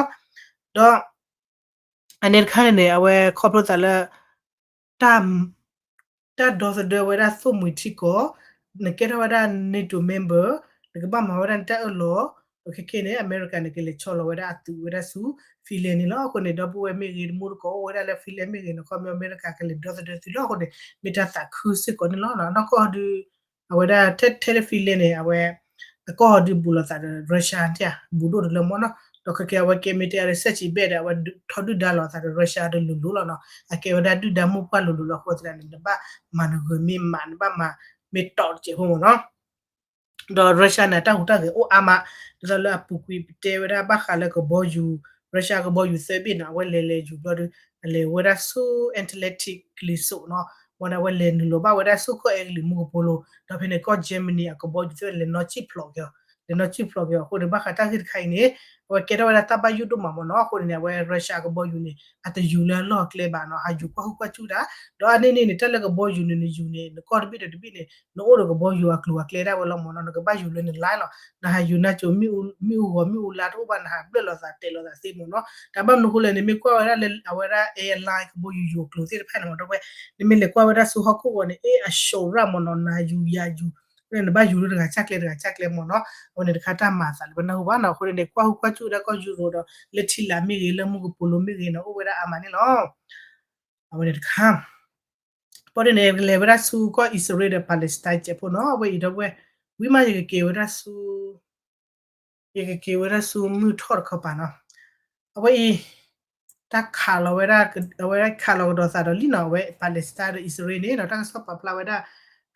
ဒီး အန့ၣ်တခါန့ၣ်န့ၣ် အဝဲခီဖျိသးလၢ တၢ် တၢ်ဒီသဒၢဝဲဒၣ်သိၣ်မှံၤထံကီၢ်, နကဲထီၣ်ဝဲဒၣ် NATO member, နကဘၣ်မၤဝဲဒၣ်နတၢ်အၢၣ်လီၤ, ဒီးခဲကနံၣ်န့ၣ် အမဲရကၤန့ၣ် ကလဲၤဆီလီၤဝဲဒၣ်အသုးဝဲဒၣ်ဆူ Finland န့ၣ်လီၤ. အဃိန့ၣ် ဒီပုၢ်ဝဲၢ်မ့ၢ်ဂ့ၤ တမူတကိးအိၣ်ဝဲဒၣ်လၢ Finland မ့ၢ်ဂ့ၤန့ၣ် ခီမ့ၢ်အမဲရကၤကလဲၤဒီသဒၢသုးလီၤ. အဃိန့ၣ် မ့ၢ်တၢ်သးခုစ့ၢ်ကီးန့ၣ်လီၤ. နီၢ်ကီၢ်ဟီဒု အဝဲဒၣ်ထဲ ထဲလၢ Finland န့ၣ် အဝဲ အကီၢ်ဟီဒုဘူးလိာ်သးဒီး Russia န့ၣ် ဘူးဒိၣ်တလၢမ့ၢ်နီၤ, ဒီးခဲကနံၣ် အဝဲကဲမ့ၢ်တဲအရစဲၣ်စံးဘဲၣ်ဒီး အဝဲထီဒုၣ်ဒါလိာ်သးဒီး Russia ဒီးလိၤလိၤလီၤနီၤ, အကဲဝဲဒၣ်ဒုၣ်ဒါမိၢ်ပှၢ်လိၤလိၤလီၤ. အဃိသတးန့ၣ် နဘၣ်မၤနဂၢၢ်မ့ၢ်မး နဘၣ်မၤမ့ၢ်တီၢ်တစဲးဖိမ့ၢ်နီၤ. ဒီး Russia န့ၣ် တၢ်ဟူးတၢ်ဂဲၤအိၣ်အါမး, ဒ်သိးလၢအပူၤကွံာ်ပတဲဝဲဒၣ်ဘၣ်ဃးလၢကဘီယူၤ Russia ကဘီယူၤသၢဘ့ၣ်နီၤ, အဝဲလဲၤလဲၤယူၤဘျီဒီး အလဲၤဝဲဒၣ်ဆူ Atlantic ကျိၤစိးနီၤ, ဝဲဒၣ်အဝဲလဲၤနုာ်လီၤဘၣ်ဝဲဒၣ်ဆူကီၢ်အဲကလံးမူကပိာ်လိၤ, ဒီးဖဲန့ၣ် ကီၢ် Germany အကဘီယူၤသ့ၣ်လဲၤနီၢ်ကံၣ်ဖျိးက့ၤအီၤ, လဲၤနီၢ်ကံၣ်ဖျိးက့ၤအီၤ. အဃိန့ၣ် ဘၣ်ဃးတၢ်ဂ့ၢ်တခါအံၤန့ၣ် အဝဲကဲထီၣ်ဝဲဒၣ်တၢ်ဘၣ်ယိၣ်ဒိၣ်မးမ့ၢ်နီၤ. အဃိန့ၣ်န့ၣ် အဝဲ Russia အကဘီယူၤန့ၣ် အတယူၤလၢအလီၢ်အကျဲဘၣ်နီၤ, ဟးယူၤကွၢ်ဟုၣ်ကွၢ်စူၣ်တၢ်, ဒီးအါန့ၢ်န့ၣ်န့ၣ် တၢ်လၢကဘီယူၤန့ၣ် နယူၤန့ၣ် နကီၢ်တဘ့ၣ်ဒီးတဘ့ၣ်န့ၣ် နအိၣ်ဒီးကဘီယူၤအကျိၤအကျဲဒၣ်ဝဲလီၤမ့ၢ်နီၤ, နကဘၣ်ယူၤလၢန line လီၤ, နဟးယူၤနၢ်ကၠိ မ့ၣ်အူဂီၤမ့ၣ်အူလါတအိၣ်ဘၣ် နဟးဘျၢၣ်လိာ်သးတဲာ်လိာ်သးသ့မ့ၢ်နီၤ. တၢ်ဘၣ်မနုၤအဃိလဲၣ်န့ၣ် မ့ၢ်ကွၢ်ဝဲဒၣ်လၢအဝဲဒၣ် airline ကဘီယူၤယူၤအကျိၤသ့ၣ်တဖၣ်န့ၣ်မ့ၢ် ဒီပုၢ်ဝဲၢ် နမ့ၢ်လဲၤကွၢ်ဝဲဒၣ်ဆူဟီၣ်ခိၣ်ဂီၤန့ၣ် အ့ၣ် အ short ရၣ် မ့ၢ်နီၤ, နယူၤယၤယူၤ နဘၣ်ယူၤလၢတဂၤဆၢကျဲတဂၤဆၢကျဲမ့ၢ်နီၤ. အဝဲန့ၣ်တခါတၢ်မၤအသးလၢပနၢ်ဟူဘၣ်နီၤ. အဃိန့ၣ်န့ၣ် ကွၢ်ဟုၣ်ကွၢ်စူၣ်ဝဲဒၣ်ကီၢ်ယူရိၤဒီး လၢထံလာ်မ့ၢ်ဂ့ၤ လၢမူကပိာ်လိၤမ့ၢ်ဂ့ၤနီၤ အိၣ်ဝဲဒၣ်အါမးန့ၣ်လီၤ. အဝဲန့ၣ်တခါ ဘၣ်ဒ်န့ၣ် လဲၤဝဲဒၣ်ဆူကီၢ်အံၣ်စရ့လးဒီး Palestine စဲးဖိနီၤ. အဝဲအံၤဒီပုၢ်ဝဲၢ် ဝံၤမးယကက့ၤဝဲဒၣ်ဆူ ယကက့ၤဝဲဒၣ်ဆူမုၢ်ထီၣ်တခီပၤနီၤ. အဝဲအံၤ တၢ်ခးလီၤဝဲဒၣ် အဝဲဒၣ်ခးလီၤကဒီးသးဒီးလံနီၤ, အဝဲ Palestine ဒီး Israel န့ၣ်နီၤ, တၢ်ကစီၣ်ပာ်ဖျါဝဲဒၣ်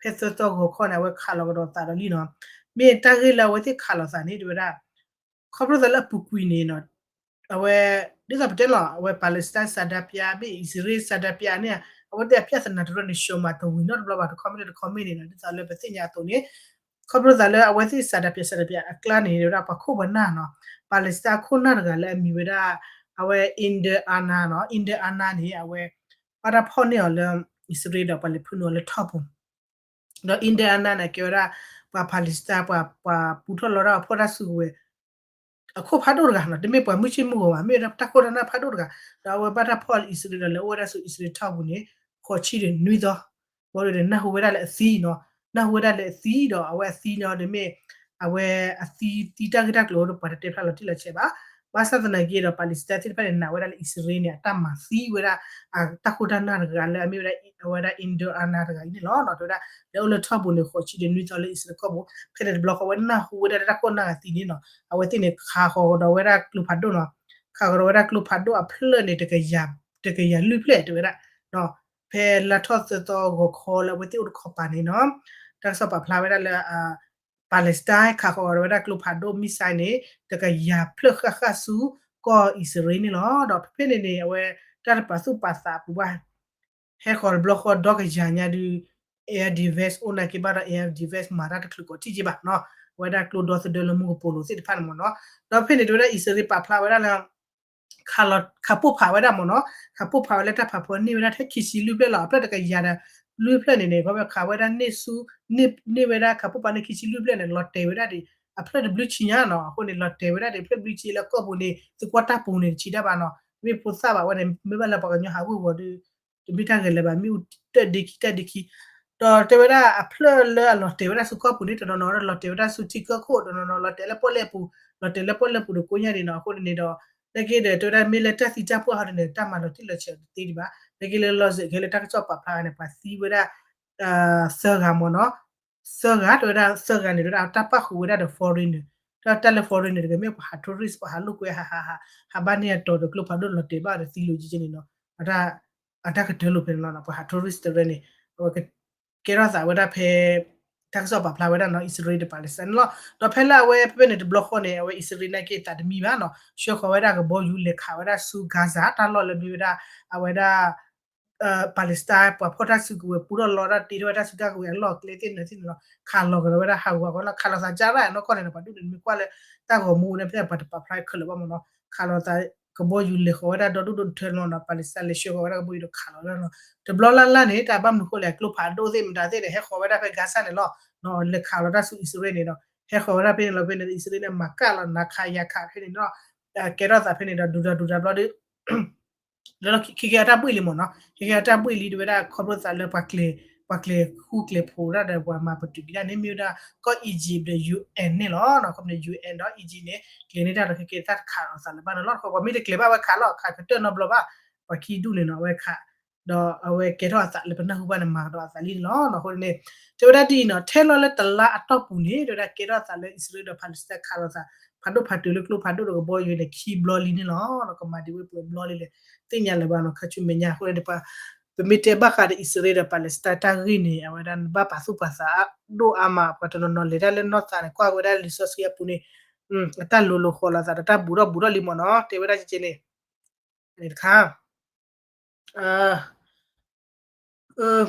ဖဲသၢသီဂီၤခီန့ၣ် အဝဲခးလီၤကဒီးသးဒီးလံနီၤ. မ့ၢ်တၢ်ဂ့ၢ်လၢအဝဲသ့ၣ်ခးလီၤသးန့ၣ် တဲဝဲဒၣ် ခီဖျိသးလၢအပူၤကွံာ်န့ၣ်နီၤ, အဝဲ ဒ်သိးပတဲလီၤ အဝဲ Palestine ဆန္ဒပြ မ့ၢ် Israel ဆန္ဒပြ န့ၣ် အဝဲသ့ၣ်အပြဿနာတရၢန့ၣ် ရှုံးမးတဝံၤနီတဘျီဘၣ်, တခီမ့ၢ်တခီမ့ၢ်န့ၣ်နီၤ, ဒ်သိးလၢပသ့ၣ်ညါအသိးန့ၣ် ခီဖျိသးလၢအဝဲသ့ၣ်ဆန္ဒပြ ဆန္ဒပြ အကျါန့ၣ် တဲဝဲဒၣ်ပှၤခိၣ်ပှၤနၢ်နီၤ, Palestine ခိၣ်နၢ်တဂၤလၢအမံၤဝဲဒၣ် အဝဲ Inder Ana နီၤ, Inder Ana န့ၣ် အဝဲ ဘၣ်တၢ်ဖီၣ်န့ၢ်အီၤလၢ Israel ဒီးပှၤလဲၤဖုးန့ၢ်အီၤလၢထီၣ်ပူၤ ဒီး Inder Ana န့ၣ် ကဲဝဲဒၣ် ပှၤ Palestine ပှၤ ပှၤပူထီၣ်လီတၢ် အဖီၣ်တၢ်စုကဝဲၤ အခိၣ်ဖးဒိၣ်တဂၤနီၤ, တမ့ၢ်ပှၤမုၢ်ဆ့ၣ်မုၢ်ဂီၤဘၣ်, မ့ၢ်ဝဲဒၣ်တၢ်ခိၣ်တၢ်နၢ်ဖးဒိၣ်တဂၤ, ဒီးအဝဲဘၣ်တၢ်ဖီၣ်လၢ Israel ဒီးလဲၤအိၣ်ဝဲဒၣ်ဆူ Israel ထီၣ်ပူၤန့ၣ် ဃိးဆံဒီးနွံသီ, ဘၣ်ဒီးနၢ်ဟူဝဲဒၣ်လၢအသံနီၤ, နၢ်ဟူဝဲဒၣ်လၢအသံဒီး အဝဲအသံန့ၣ်ဒီးမ့ၢ် အဝဲအသံသံတၢ်ဂ့ၢ်တၢ်ကျိၤဒီးပှၤတတဲဖျါလီၤတံၢ်လီၤဆဲးဘၣ်, ဘၣ်ဆၣ်သနာ်က့ဒီး Palestine သ့ၣ်တဖၣ်န့ၣ် နာ်ဝဲဒၣ်လၢ Israel န့ၣ် အတၢ်မၤသံဝဲဒၣ် အတၢ်ခိၣ်တၢ်နၢ်တဂၤလၢအမ့ၢ်ဝဲဒၣ် အဝဲဒၣ် Inder Ana တဂၤအံၤန့ၣ်လီၤ. တဲဝဲဒၣ် လဲၤအိၣ်လၢထီၣ်ပူၤန့ၣ် ဃိးဆံဒီးနွံသီလၢ Israel ကီၢ်ပူၤ, ဖဲန့ၣ်တဘျီဃီဝဲနၢ်ဟူဝဲဒၣ်လၢတၢ်ခိၣ်နၢ်ဂၤသံန့ၣ်နီၤ, အဝဲသ့ၣ်န့ၣ် ခးဃီၤကဒီးဝဲဒၣ်ကျိဖးဒိၣ်နီၤ, ခးဃီၤဒီးဝဲဒၣ်ကျိဖးဒိၣ်အဖျၢၣ်န့ၣ် တကယၤလွံၢ်ဖျၢၣ်တဲဝဲဒၣ်, ဖဲလါထီၣ်သၢသီဂီၤခီလၢအဝဲသ့ၣ်အိၣ်တခီပၤန့ၣ်နီၤ, တၢ်ကစီၣ်ပာ်ဖျါဝဲဒၣ်လၢ Palestine ခးဃီၤဒီးဝဲဒၣ်ကျိဖးဒိၣ် missile န့ၣ် တကယၤဖျၢၣ်ဃၣ်ဃၣ်ဆူ ကီၢ် Israel န့ၣ်လီၤ. ဒီးဖဲဖဲန့ၣ်န့ၣ် အဝဲတၢ်တပာ်သူၣ်ပာ်သးအပူၤဘၣ် ဟဲဃီၤတဘျီဃီဒီကယၤညါဒုး air defense အိၣ်နာ်က့ဘၣ်ဒီး air defense မၤတၢ်တချုးကိးထံၣ်က့ဘၣ်နီၤ, အဝဲဒၣ်ကျိဒီသဒၢလၢမူကပိာ်လိၤသ့ၣ်တဖၣ်န့ၣ်မ့ၢ်နီၤ, ဒီးဖဲန့ၣ်တဲဝဲဒၣ် Israel ပာ်ဖျါဝဲဒၣ်လၢ ခးပိၢ်ဖးဝဲဒၣ်မ့ၢ်နီၤ, ခးပိၢ်ဖးဝဲလၢတၢ်ဖးဖီန့ၢ်ဝဲဒၣ်ထဲခံဆံလွံၢ်ဖျၢၣ်လီၤ, အဖျၢၣ်တကယၤဒီး လွံၢ်ဖျၢၣ်န့ၣ်န့ၣ် ခီဖျိခးဝဲဒၣ်န့ၢ်ဆူ န့ၢ်ဝဲဒၣ်ခးပိၢ်ဖးန့ၢ်ခံဆံလွံၢ်ဖျၢၣ်န့ၣ် လီၤတဲာ်ဝဲဒၣ်ဒံး အဖျၢၣ်တဘျုးဆံညါနီၤ, အဃိန့ၣ် လီၤတဲာ်ဝဲဒၣ်ဒံး ဖျၢၣ်တဘျုးဆံလၢကီၢ်ပူၤန့ၣ် သုကွၢ်တၢ်ပူၤန့ၣ် တဆံးဒၣ်ဘၣ်နီၤ, မ့ၢ်ဖိသၣ်ဘၣ်ဝဲန့ၣ် မ့ၢ်ဘၣ်လၢပှၤကညီဟးဝ့ၤဝီၤဒုး တမ့ၢ်တၢ်ဂဲၤလၢၤဘၣ် မ့ၣ်အူတၢၣ်ဒ့ခံတၢၣ်ဒ့ခံ ဒီးတဲဝဲဒၣ်အဖျၢၣ်လၢအလီၤတဲာ်ဝဲဒၣ်ဆူကီၢ်ပူၤန့ၣ် တနီၤနီၤဒီးလီၤတဲာ်ဝဲဒၣ်ဆူထံကီၢ်ခိၣ်, တနီၤနီၤလီၤတဲာ်လၢပီၣ်လဲၣ်ပူၤ, လီၤတဲာ်လၢပီၣ်လဲၣ်ပူၤဒီးကိးညါဒံးနီၤ, အဃိန့ၣ်ဒီး နာ်က့ဒီးတဲဝဲဒၣ်မ့ၢ်လၢတၢ်သံတၢ်ပှၢ်ဟီဒ်န့ၣ် တၢ်မၤလီၤတံၢ်လီၤဆဲးတသ့ဒံးဘၣ်, နာ်က့လၢလီၤစဲးခဲလၢတၢ်ကစီၣ်ပာ်ဖျါန့ၣ် ပှၤသံဝဲဒၣ် သၢဂၤမ့ၢ်နီၤ, သၢဂၤ တဲဝဲဒၣ်သၢဂၤန့ၣ် တဲဝဲဒၣ်တၢ်ပၣ်ဃုာ်ဝဲဒၣ်ဒီး foreigner, တၢ်တၢ်လၢ foreigner န့ၣ် တကမ့ၢ်ပှၤဟး tourist ပှၤဟးလိာ်ကွဲ ဟး ဟး ဟးဘၣ်န့ၢ်အတီၤဒီးကျိဖးဒိၣ်လီၤတဲာ်ဘၣ်ဒီးသံလိာ်ကက့န့ၣ်နီၤ, အတၢ်ကတၢၢ်လိာ်ဖဲန့ၣ်လီၤ, ပှၤဟး tourist တရၢန့ၣ် အဝဲကဲထီၣ်သးဝဲဒၣ်ဖဲ တၢ်ကစီၣ်ပာ်ဖျါဝဲဒၣ်နီၤ အံၣ်စရ့လးဒီး Palestine န့ၣ်လီၤ. ဒီးဖဲလၢအဝဲဖဲဖဲန့ၣ်တဘျီဃီန့ၣ် အဝဲအံၣ်စရ့လးနာ်က့သးတမံဘၣ်နီၤ, ဆှၢဃီၤဝဲဒၣ်ကဘီယူၤလဲၤခးဝဲဒၣ်ဆူ Gaza တၢ်လီၢ်လၢမ့ၢ်ဝဲဒၣ် အဝဲဒၣ် Palestine ပှၤဖီၣ်တၢ်စုကဝဲၤ ပူထီၣ်လီတၢ်တ့ထီၣ်ဝဲတၢ်စုကဝဲၤအလီၢ်အကျဲသ့ၣ်န့ၣ်သ့ၣ်န့ၣ်လီၤ, ခးလီၤကဒီးဝဲဒၣ်ဟးဂီၤအဂီၢ်နီၤ, ခးလီၤသးကၢ်ရၣ်နီၢ်ကီၢ်န့ၣ်ဒီး ပှၤဒိၣ်န့ၣ်မ့ၢ်ကွၢ်လၢ တၢ်ဂီၤမူန့ၣ် ဖဲပှၤတပာ်ဖျါခဲလၢာ်ဘၣ်မ့ၢ်နီၤ, ခးလီၤသး ကဘီယူၤလဲၤဃီၤဝဲဒၣ်ဒီဒူၣ်ဒီထၢန့ၣ်လီၤနီၤ, Palestine လဲၤဆှၢဃီၤဝဲဒၣ်ကဘီယူၤဒီးခးလီၤဝဲဒၣ်နီၤ, တဘျီလၢ်လၢ်န့ၣ် တၢ်ဘၣ်မနုၤဃိလဲၣ် ကျိဖးဒိၣ်သ့ၣ်မတၤသ့ၣ်န့ၣ် ဟဲဃီၤဝဲဒၣ်ဖဲ Gaza န့ၣ်လီၤ, လဲၤခးလီၤတၢ်ဆူအံၣ်စရ့လးန့ၣ်ဒီး ဟဲဃီၤဝဲဒၣ်ဖဲန့ၣ်လီၤ, ဖဲန့ၣ်အံၣ်စရ့လးန့ၣ် မၤကၣ်လီၤနးခးယၤခးဖဲန့ၣ်လီၤ, ကဲထီၣ်သးဖဲန့ၣ်ဒီး ဒုးဒီးဒုးဒီးဘျီဒီး လၢခံက့ၤအတၢ်ဘှ့ၣ်လံမ့ၢ်နီၤ, ခံက့ၤအတၢ်ဘှ့ၣ်လံ တဲဝဲဒၣ်ခီဖျိသးလၢပှၤကျဲၤ ပှၤကျဲၤဃူကျဲၤဖိးဒၣ်ဒီးပှၤမၤပတုာ်က့ၤဒၣ်န့ၣ် မ့ၢ်ဝဲဒၣ်ကီၢ် Egypt ဒီး ယူၣ်အၣ်န့ၣ်လီၤ. ခီဖျိ ယူၣ်အၣ် ဒီး Egypt န့ၣ် ကျဲၤန့ၢ်တၢ်ဒီးခဲကဲတၢ်တခးလီၤသးလၢၤဘၣ်န့ၣ်လီၤ. ပှၤမ့ၢ်တကျဲၤဘၣ်ဝဲခးလီၤ ခးကတၢၢ်နီတဘျီဘၣ်, ပှၤခံဒူၣ်န့ၣ်နီၤ အဝဲခး ဒီးအဝဲကဲထီၣ်အသးလၢပနၢ်ဟူဘၣ်န့ၣ် မၤကဒီးအသးလံန့ၣ်လီၤ. အဃိန့ၣ် တဲဝဲဒၣ်ဒ်အံၤနီၤ ထဲလီၤလၢတလါအတီၢ်ပူၤန့ၣ် တဲဝဲဒၣ်ကဲထီၣ်အသးလၢအံၣ်စရ့လးဒီး Palestine ခးလီၤသး ဖးဒိၣ်ဖးတုၤလၢကျိဖးဒိၣ်ဒီးကဘီယူၤန့ၣ် ခံဘျီလံန့ၣ်လီၤ. ကမၤဒံးဝဲပှဲၤဘျီလံလဲၣ် သ့ၣ်ညါလၢၤဘၣ်နီၤ ခါဆူမဲာ်ညါအဃိန့ၣ် ပမ့ၢ်တဲဘၣ်ဃးဒီးအံၣ်စရ့လးဒီး Palestine တၢ်ဂ့ၢ်န့ၣ် အဝဲဒၣ်ဘၣ်ပာ်သူၣ်ပာ်သးဒိၣ်အါမး ပှၤတနီၤနီၤလဲၤတၢ်လၢနီၢ်သးန့ၣ် ကွၢ်ဝဲဒၣ်လံာ်စီဆှံအပူၤန့ၣ် အတၢ်လိၤလိၤဃီၤလီၤသးဒီးတၢ်ဘူးထီၣ်ဘူးထီၣ်လံမ့ၢ်နီၤ တဲဝဲဒၣ်ကကဲန့ၣ် န့ၣ်တခါ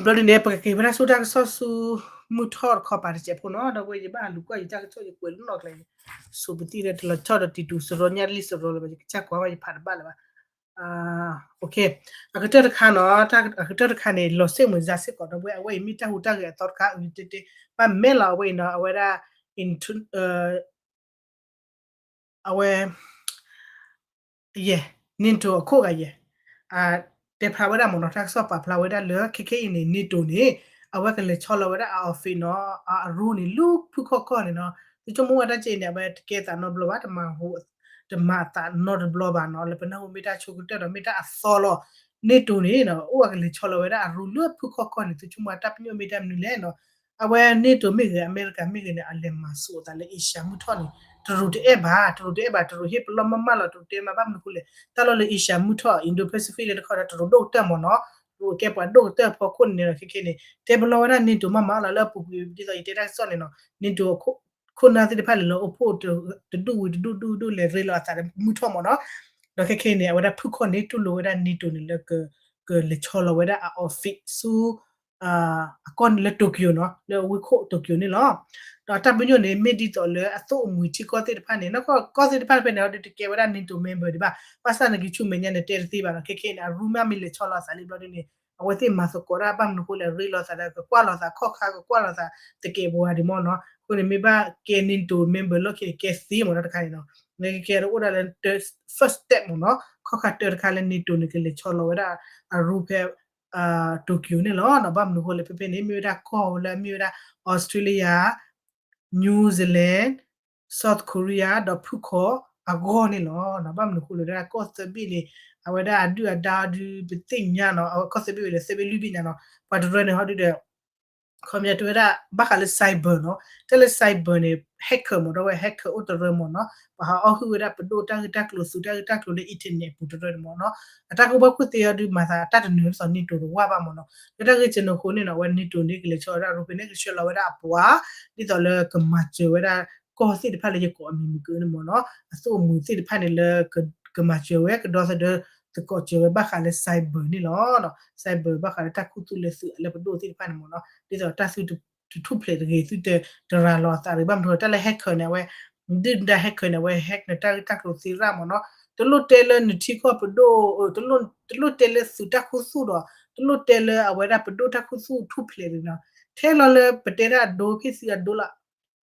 ဘျီဒ်န့ၣ် ပကက့ၤဝဲဒၣ်ဆူတၢ်ကစီၣ်ဆူ မုၢ်ထီၣ်တခီပၤတစဲးဖိနီၤ ဒီပုၢ်ဝဲၢ် ယဘၣ်ဟးလူၤကွၢ်ယတၢ်ကစီၣ်ယကွဲးလၢနီၢ်ကျဲ စိပသံၣ်လၢတလီၤဆီဒီးတံၤတူာ်စရီညါတလံစရီလၢၤဘၣ် ယကစၢ်ကွၢ်ဘၣ်ယဖးတဘၣ်လၢၤဘၣ် အကတၢၢ်တခါနီၤ အကတၢၢ်တခါန့ၣ် လီၤစ့ၣ်မုာ်စၢ်စ့ၢ်ကီး ဒီပုၢ်ဝဲၢ် အဝဲအံၤမ့ၢ်တၢ်ဟူးတၢ်ဂဲၤအသီတခါ အဂ့ၤတဲတဲ ဘၣ်မဲာ်လီၤအဝဲအံၤနီၤ အဝဲဒၣ် အဝဲ ယဲၢ် NATO အခိၣ်ဂၤယဲၢ် တဲဖျါဝဲဒၣ်မ့ၢ်နီၤ တၢ်ကစီၣ်ပာ်ဖျါဝဲဒၣ်လၢ ခဲခဲအံၤန့ၣ် NATO န့ၣ် အဝဲကလဲၤဆီလီၤဝဲဒၣ်အ office နီၤ အ room န့ၣ် လၢဖုၣ်ခီၣ်ခီၣ်န့ၣ်နီၤ သုဆိကမိၣ်ဝဲတၢ်ကဲအံၤန့ၣ် အဝဲတကဲသးနီတဘျီဘၣ် တမၤသးနီတဘျီဘၣ်နီၤ လၢပနၢ်ဟူမ့ၢ်တၢ်ဆိကတၢၢ်ဒီး မ့ၢ်တၢ်အသီလီၤ NATO န့ၣ် အိၣ်အကလဲၤဆီလီၤဝဲဒၣ်အ room လၢဖုၣ်ခီၣ်ခီၣ်န့ၣ် သုဆိကမိၣ်တၢ်ပညိၣ်မ့ၢ်တၢ်မနုၤလဲၣ်နီၤ အဝဲ NATO မ့ၢ်ဂ့ၤ အမဲရကၤမ့ၢ်ဂ့ၤန့ၣ် အလဲၤမၤစိာ်အသးလၢ Asia မုၢ်ထီၣ်န့ၣ် တရူးတအဲၣ်ဘၣ်, တရူးတအဲၣ်ဘၣ်, တရူးဟ့ၣ်ပလီၢ်မးမးလီၤ, တရူးတအဲၣ်မး ဘၣ်မနုၤဃိလဲၣ်, တၢ်လီၢ်လၢ Asia မုၢ်ထီၣ် Indo-Pacific လၢတခီဒီး တရူးဒိၣ်ကတၢၢ်မ့ၢ်နီၤ, တရူးကဲပှၤဒိၣ်ကတၢၢ်ဖီခိၣ်န့ၣ်ဒီး ခဲခဲန့ၣ် တဲပလီၢ်ဝဲဒၣ် NATO မးမးလီၤ လၢအပူၤကွံာ် ဒ်သိးယတဲတၢ်ကစီၣ်န့ၣ်နီၤ, NATO ခိၣ်နၢ်သ့ၣ်တဖၣ်န့ၣ် လၢအိၣ်ဖှိၣ်တဒူၣ်ဝံၤတဒူၣ်ဒူၣ်ဒူၣ်လဲၤရ့လိာ်အသးဒီးမုၢ်ထီၣ်မ့ၢ်နီၤ, ဒီးခဲခဲန့ၣ် အဝဲဒၣ်ဖုၣ်ခီၣ်န့ၣ်တူၢ်လိာ်ဝဲဒၣ် NATO န့ၣ်လၢ ကလဲၤဆီလီၤဝဲဒၣ်အ office ဆူ အကီၢ်န့ၣ်လၢ Tokyo နီၤ, လၢအဝ့ၢ်ခိၣ် Tokyo န့ၣ်လီၤ. ဒီးတၢ်ပညိၣ်န့ၣ် မ့ၢ်ဒ်သိးလၢအသိၣ်အမှံၤထံကီၢ်သ့ၣ်တဖၣ်န့ၣ် နီၢ်ကီၢ်သ့ၣ်တဖၣ်ဖဲန့ၣ် အီၤဒုးတကဲဝဲဒၣ် NATO member ဒံးဘၣ်, ဘၣ်ဆၣ်နာ်က့ဆူမဲာ်ညါန့ၣ် တဲတသ့ဘၣ်နီၤ, ခဲခဲန့ၣ် အရူမ့ၢ်မ့ၢ်လဲၤဆီလီၤအသးလံဘျီဒ်န့ၣ် အဝဲသ့ၣ်မၤသကိးတၢ်ဘၣ်မနုၤဃိလဲၣ် ရ့လိာ်သးဒီးကကွၢ်လိာ်သးခီၣ်ခါ ကကွၢ်လိာ်သးသကဲးပဝးဒံးမ့ၢ်နီၤ, အဃိန့ၣ် မ့ၢ်ဘၣ်ကဲ NATO member လီၢ်ခံန့ၣ် ကဲသ့မ့ၢ်နီၤ တခါန့ၣ်နီၤ, နကကဲဒီးအိၣ်ဒၣ်လၢ first step မ့ၢ်နီၤ, ခီၣ်ခါတၢတခါလၢ NATO န့ၣ် ကလဲၤဆီလီၤဝဲဒၣ်အရူဖဲ Tokyo န့ၣ်လီၤ. ဘၣ်မနုၤဃိလဲၣ် ဖဲဖဲန့ၣ် မ့ၢ်ဝဲဒၣ်ကီၢ်လၢအမ့ၢ်ဝဲဒၣ် Australia, New Zealand, South Korea ဒီးဖုၣ်ခီၣ်အဂီၢ်န့ၣ်လီၤ. ဘၣ်မနုၤဃိလဲၣ် ဝဲဒၣ်ကီၢ်သၢဘ့ၣ်န့ၣ် အဝဲဒၣ်အဒုၣ်အဒါအီၤဒုး ပသ့ၣ်ညါနီၤ, အဝဲကီၢ်သၢဘ့ၣ်ဝဲဒီးသၢဘ့ၣ်လွံၢ်ဘ့ၣ်ညါနီၤ, ပှၤတရၢန့ၣ်ဟီဒုဒီး ခီပညီတဲဝဲဒၣ် ဘၣ်ဃးလၢ cyber နီၤ, တၢ်လၢ cyber န့ၣ် hacker မ့ၢ်ဒီးဝဲ hacker အိၣ်တရၢမ့ၢ်နီၤ, ပှၤဟးအီၣ်ဟုၣ်ဝဲဒၣ်ပဒိၣ်တၢ်ဂ့ၢ်တၢ်ကျိၤ သုးတၢ်ဂ့ၢ်တၢ်ကျိၤလၢ internet အပူၤတရၢန့ၣ်မ့ၢ်နီၤ, အတၢ်ကူၣ်ဘၣ်ကူၣ်သ့အီၤဒုး မၤသးအတၢ်တနုၤဒ်သိး NATO တဝၢ်ဘၣ်မ့ၢ်နီၤ, လၢတၢ်ဂ့ၢ်ကဲန့ၣ်အဃိန့ၣ်နီၤ အဝဲ NATO န့ၣ် ကလဲၤဆီလီၤဝဲဒၣ်အရူဖဲန့ၣ် ကဆှၢလီၤဝဲဒၣ်အပှၤ ဒ်သိးလၢကမၤစၢၤဝဲဒၣ် ကီၢ်သ့ၣ်တဖၣ်လၢယကိးအမံၤမုၢ်ကန့ၣ်မ့ၢ်နီၤ, အသိၣ်အမှံၤသ့ၣ်တဖၣ်န့ၣ်လၢ ကမၤစၢၤဝဲ ကဒီသဒၢသကိးစၢၤဝဲဘၣ်ဃးလၢ cyber န့ၣ်လီၤ. cyber ဘၣ်ဃးလၢတၢ်ခူသူၣ်လၢသုးလၢပဒိၣ်သ့ၣ်တဖၣ်န့ၣ်မ့ၢ်နီၤ, ဒ်သိးတၢ်သုတထူၣ်ဖျဲးတဂ့ၤ သုတတရၤလီၤအသးတဂ့ၤ ဘၣ်မနုၤတၢ်လၢ hacker န့ၣ် အဝဲ ဒုၣ်ဒါ hacker န့ၣ် အဝဲ hack နတၢ်ဂ့ၢ်တၢ်ကျိၤသ့ရၣ်မ့ၢ်နီၤ, တလိၣ်တဲလၢနထံကီၢ်ပဒိၣ် တလိၣ်တဲလၢသုးတၢ်ခူသူၣ်ဒီး တလိၣ်တဲလၢအဝဲဒၣ်ပဒိၣ်တၢ်ခူသူၣ်ထူၣ်ဖျဲးန့ၣ်နီၤ, ထဲလီၤလၢပတဲဒၣ်အဒိဖဲသုးအဒိလီၤ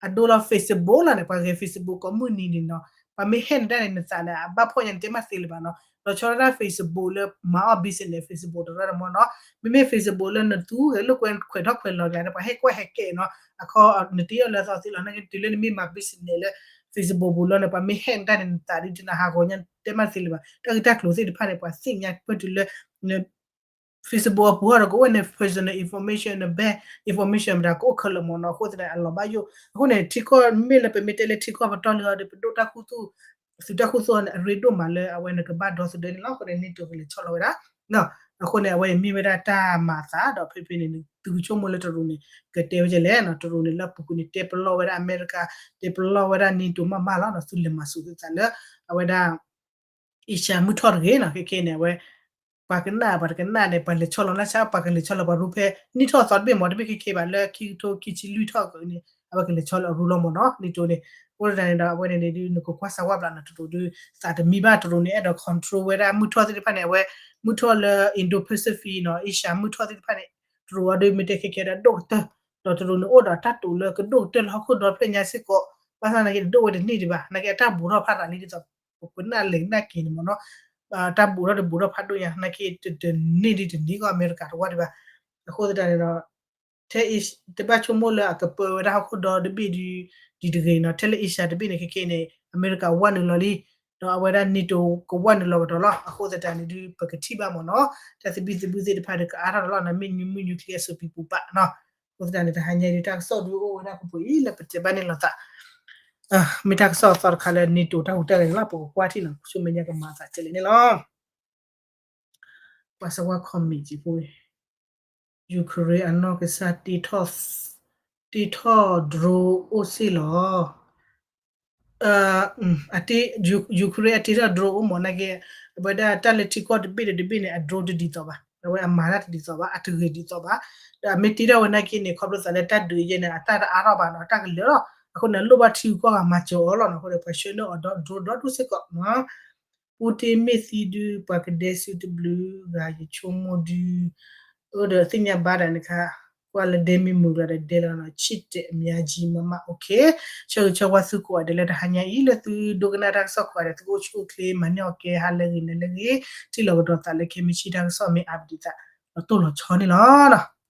အဒိလီၤ Facebook လီၤန့ၣ် ပှၤဂဲၤ Facebook ကိးမုၢ်နံၤန့ၣ်နီၤ, ပှၤမ့ၢ် hack နတၢ်န့ၣ် နသးန့ၣ် အဘၣ်ဖှီၣ်ညါ နတဲမ့ၢ်သ့လၢၤဘၣ်နီၤ, လီၤဆီဒၣ်တၢ် Facebook လၢမၤအီၣ် business Facebook တရၢန့ၣ်မ့ၢ်နီၤ, မ့မ့ၢ် Facebook လၢနသူ လၢကွဲးခွဲးထီၣ်ခွဲးလီၤကျါန့ၣ် ပှၤဟဲကွၢ်ဟဲကဲနီၤ, အခီနတ့အီၤလၢအသီသ့လီၤ, နာ်က့တုၤလၢနမ့ၢ်မၤ business လၢ Facebook ပူၤလီၤန့ၣ် ပှၤမ့ၢ် hack နတၢ်န့ၣ် နသးဒုးတနၤဟးဂီၤညါ နတဲမ့ၢ်သ့လၢၤဘၣ်, တၢ်ဂ့ၢ်တၢ်ကျိၤသ့ၣ်တဖၣ်န့ၣ် ပှၤသ့ၣ်ညါပၢၢ်တုၤလၢ Facebook အပူၤဟီဒီး ကအိၣ်န့ၣ် personal information န bank information မတၤကအိၣ်ခဲလၢာ်မ့ၢ်နီၤ, အဃိသတးန့ၣ် အလီၤဘၣ်ယိၣ်, အဃိန့ၣ် ထံကီၢ်မ့ၢ်လၢပမ့ၢ်တဲလၢထံကီၢ်ပတီၢ်လံအီၤဒီး ပဒိၣ်တၢ်ခူသူၣ် သုးတၢ်ခူသူၣ်အီၤန့ၣ် အရ့ဒိၣ်မးလၢအဝဲနကဘၣ်ဒီသဒၢန့ၣ်လီၤ, အဃိန့ၣ် NATO ကလဲၤဆီလီၤဝဲဒၣ်, အဃိန့ၣ် အဝဲအံၤမ့ၢ်ဝဲဒၣ်တၢ်မၤအသးဒီးဖဲဖဲန့ၣ် သုကဆိကမိၣ်လၢတရူးန့ၣ် ကတဲဝဲဒ်လဲၣ်နီၤ, တရူးန့ၣ်လၢအပူၤကွံာ်န့ၣ် တဲပလီၢ်ဝဲဒၣ်အမဲရကၤ, တဲပလီၢ်ဝဲဒၣ် NATO မးမးလီၤနီၤ, သုလဲၤမၤစူၤသုသးလၢ အဝဲဒၣ် Asia မုၢ်ထီၣ်တဂ့ၤနီၤ, ခဲခဲန့ၣ် အဝဲ ပှၤကနၣ် ပှၤတကနၣ်န့ၣ် ပှၤလဲၤဆီလီၤလၢဆၣ် ပှၤကလဲၤဆီလီၤပှၤရူဖဲ နံၣ်ထီၣ်သီတဘ့ၣ်မ့ၢ် တဘ့ၣ်ခဲခဲဘၣ် လၢခံကထိခံဆံလွံၢ်ထီၣ်ကန့ၣ် အဝဲကလဲၤဆီလီၤအရူလီၤမ့ၢ်နီၤ, NATO န့ၣ်, အဃိသတးန့ၣ်ဒီး အဝဲန့ၣ်န့ၣ်ဒုး နကကွၢ်စၢၤဝါဘျးနီၤ, တရူးဒုး သးတမံဘၣ်, တရူးန့ၣ် အဲၣ်ဒိး control ဝဲဒၣ်မုၢ်ထီၣ်သ့ၣ်တဖၣ်န့ၣ် အဝဲ မုၢ်ထီၣ်လၢ Indo-Pacific နီၤ, Asia မုၢ်ထီၣ်သ့ၣ်တဖၣ်န့ၣ် တရူးအီၤဒုးမ့ၢ်တဲခဲခဲဒီးဒိၣ်ကတၢၢ်, ဒီးတရူးန့ၣ်အိၣ်ဒီးတၢ်တိာ်လၢကဒိၣ်ကတၢၢ်လၢဟီၣ်ခိၣ်ဒီဖျၢၣ်ညါစ့ၢ်ကီး, ဘၣ်ဆၣ်နာ်က့တဒိၣ်ဝဲတန့ၢ်ဒံးဘၣ်, နာ်က့အတၢ်ဘူးထီၣ်ဖးဒိၣ်လံဒ်သိး ပကနၣ်လဲၤကနၣ်က့ၤန့ၣ်မ့ၢ်နီၤ, တၢ်ဘူးထီၣ်တဘူးထီၣ်ဖးဒိၣ်ညါ နာ်က့တန့ၢ်ဒံးတန့ၢ်ကီးအမဲရကၤတဝၢ်ဒံးဘၣ်, အဃိသတးန့ၣ်ဒီး ထဲ တဘၣ်ဆိကမိၣ်လၢအကပၢဝဲဒၣ်ဟီၣ်ခိၣ်ဒီတဘ့ၣ်ဒံး ဒံးတဂ့ၤနီၤ, ထဲလၢ Asia တဘ့ၣ်န့ၣ်ခဲခဲန့ၣ် အမဲရကၤဝဲနုာ်လီၤလံ, ဒီးအဝဲဒၣ် NATO ကဝဲနုာ်လီၤကဒီးလီၤ, အဃိသတးန့ၣ်ဒုး ပကထံၣ်ဘၣ်မ့ၢ်နီၤ, တၢ်သဘံၣ်သဘုၣ်သ့ၣ်တဖၣ်ဒီးကအါထီၣ်လီၤ, နမ့ၢ်မုၢ် nuclear အစိးပံၤပူၤပာ်နီၤ, အဃိသတးန့ၣ် တဟါညါအံၤဒုး တၢ်ကစီၣ်ဒုးအိၣ်ဝဲဒၣ်ပှဲၤပှဲၤအံၤလၢပတဲဘၣ်န့ၣ်လီၤသး, မ့ၢ်တၢ်ကစီၣ်အသီတခါလၢ NATO တၢ်ဟူးတၢ်ဂဲၤန့ၣ်လီၤ, ပကကွၢ်ထံၣ်နီၤ, ဆူမဲာ်ညါကမၤအသးကဲလဲၣ်န့ၣ်လီၤ. ပှၤစဝါ comment က့ၤဖိ, Ukraine အနီၢ်ကစၢ် တ့ထီၣ် drone အိၣ်စ့ၢ်လီၤ. Ukraine အတ့ထီၣ် drone အိၣ်မ့ၢ်နာ်က့, အဝဲဒၣ်တၢ်လၢထံကီၢ်တဘ့ၣ်ဒီးတဘ့ၣ်န့ၣ် အ drone တဒ်သိးဘၣ်, အဝဲအမၤတၢ်တဒ်သိးဘၣ်, အတဂ့ၤဒ်သိးဘၣ်, ဒီးအမ့ၢ်တ့ထီၣ်ဝဲနာ်က့န့ၣ် ခီဖျိသးလၢတၢ်ဒုးယဲန့ၣ် အတၢ်တအါထီၣ်ဘၣ်နီၤ, တၢ်ကလၢာ်လီၤ, အဃိန့ၣ် လိၣ်ဘၣ်ထံဂုၤကီၢ်ဂၤမၤစၢၤအီၤလီၤနီၤ, အဃိန့ၣ် ပှၤဆှၢန့ၢ်အီၤဒီး drone ဒီဒူၣ်စ့ၢ်ကီးနီၤ. ပူတ့မ့ၢ်သံဒုး ပှၤကဒဲစုတဘျုးဂၤ ယဆိကမိၣ်ဒုး, အိၣ်ဒီးသ့ၣ်ညါဘၣ်ဒၣ်န့ၣ်ခါ, ကွၢ်လၢဒဲမ့ၢ်မုာ်လီၤဒီးဒဲလီၤနီၤ, ချစ်တယ်အများကြီး မမ okay, ဆၢဂ့ၤဆၢဝါသုကိးဂၤဒဲးလၢတဟါညါအံၤ လၢသုဒိကနၣ်တၢ်ကစီၣ်ကိးဂၤဒဲး သုကအိၣ်ဆူၣ်အိၣ်ချ့ မၤန့ၢ်အီၣ်ကဲ ဟါလၢဂ့ၤ နၤလၢဂ့ၤ, ထံၣ်လီၤကဒီးသးလၢခဲမုၢ်ဆ့ၣ်တၢ်ကစီၣ်မ့ၢ်အါပဒံးသး, လီၤတိၢ်လီၤဆီန့ၣ်လီၤနီၤ.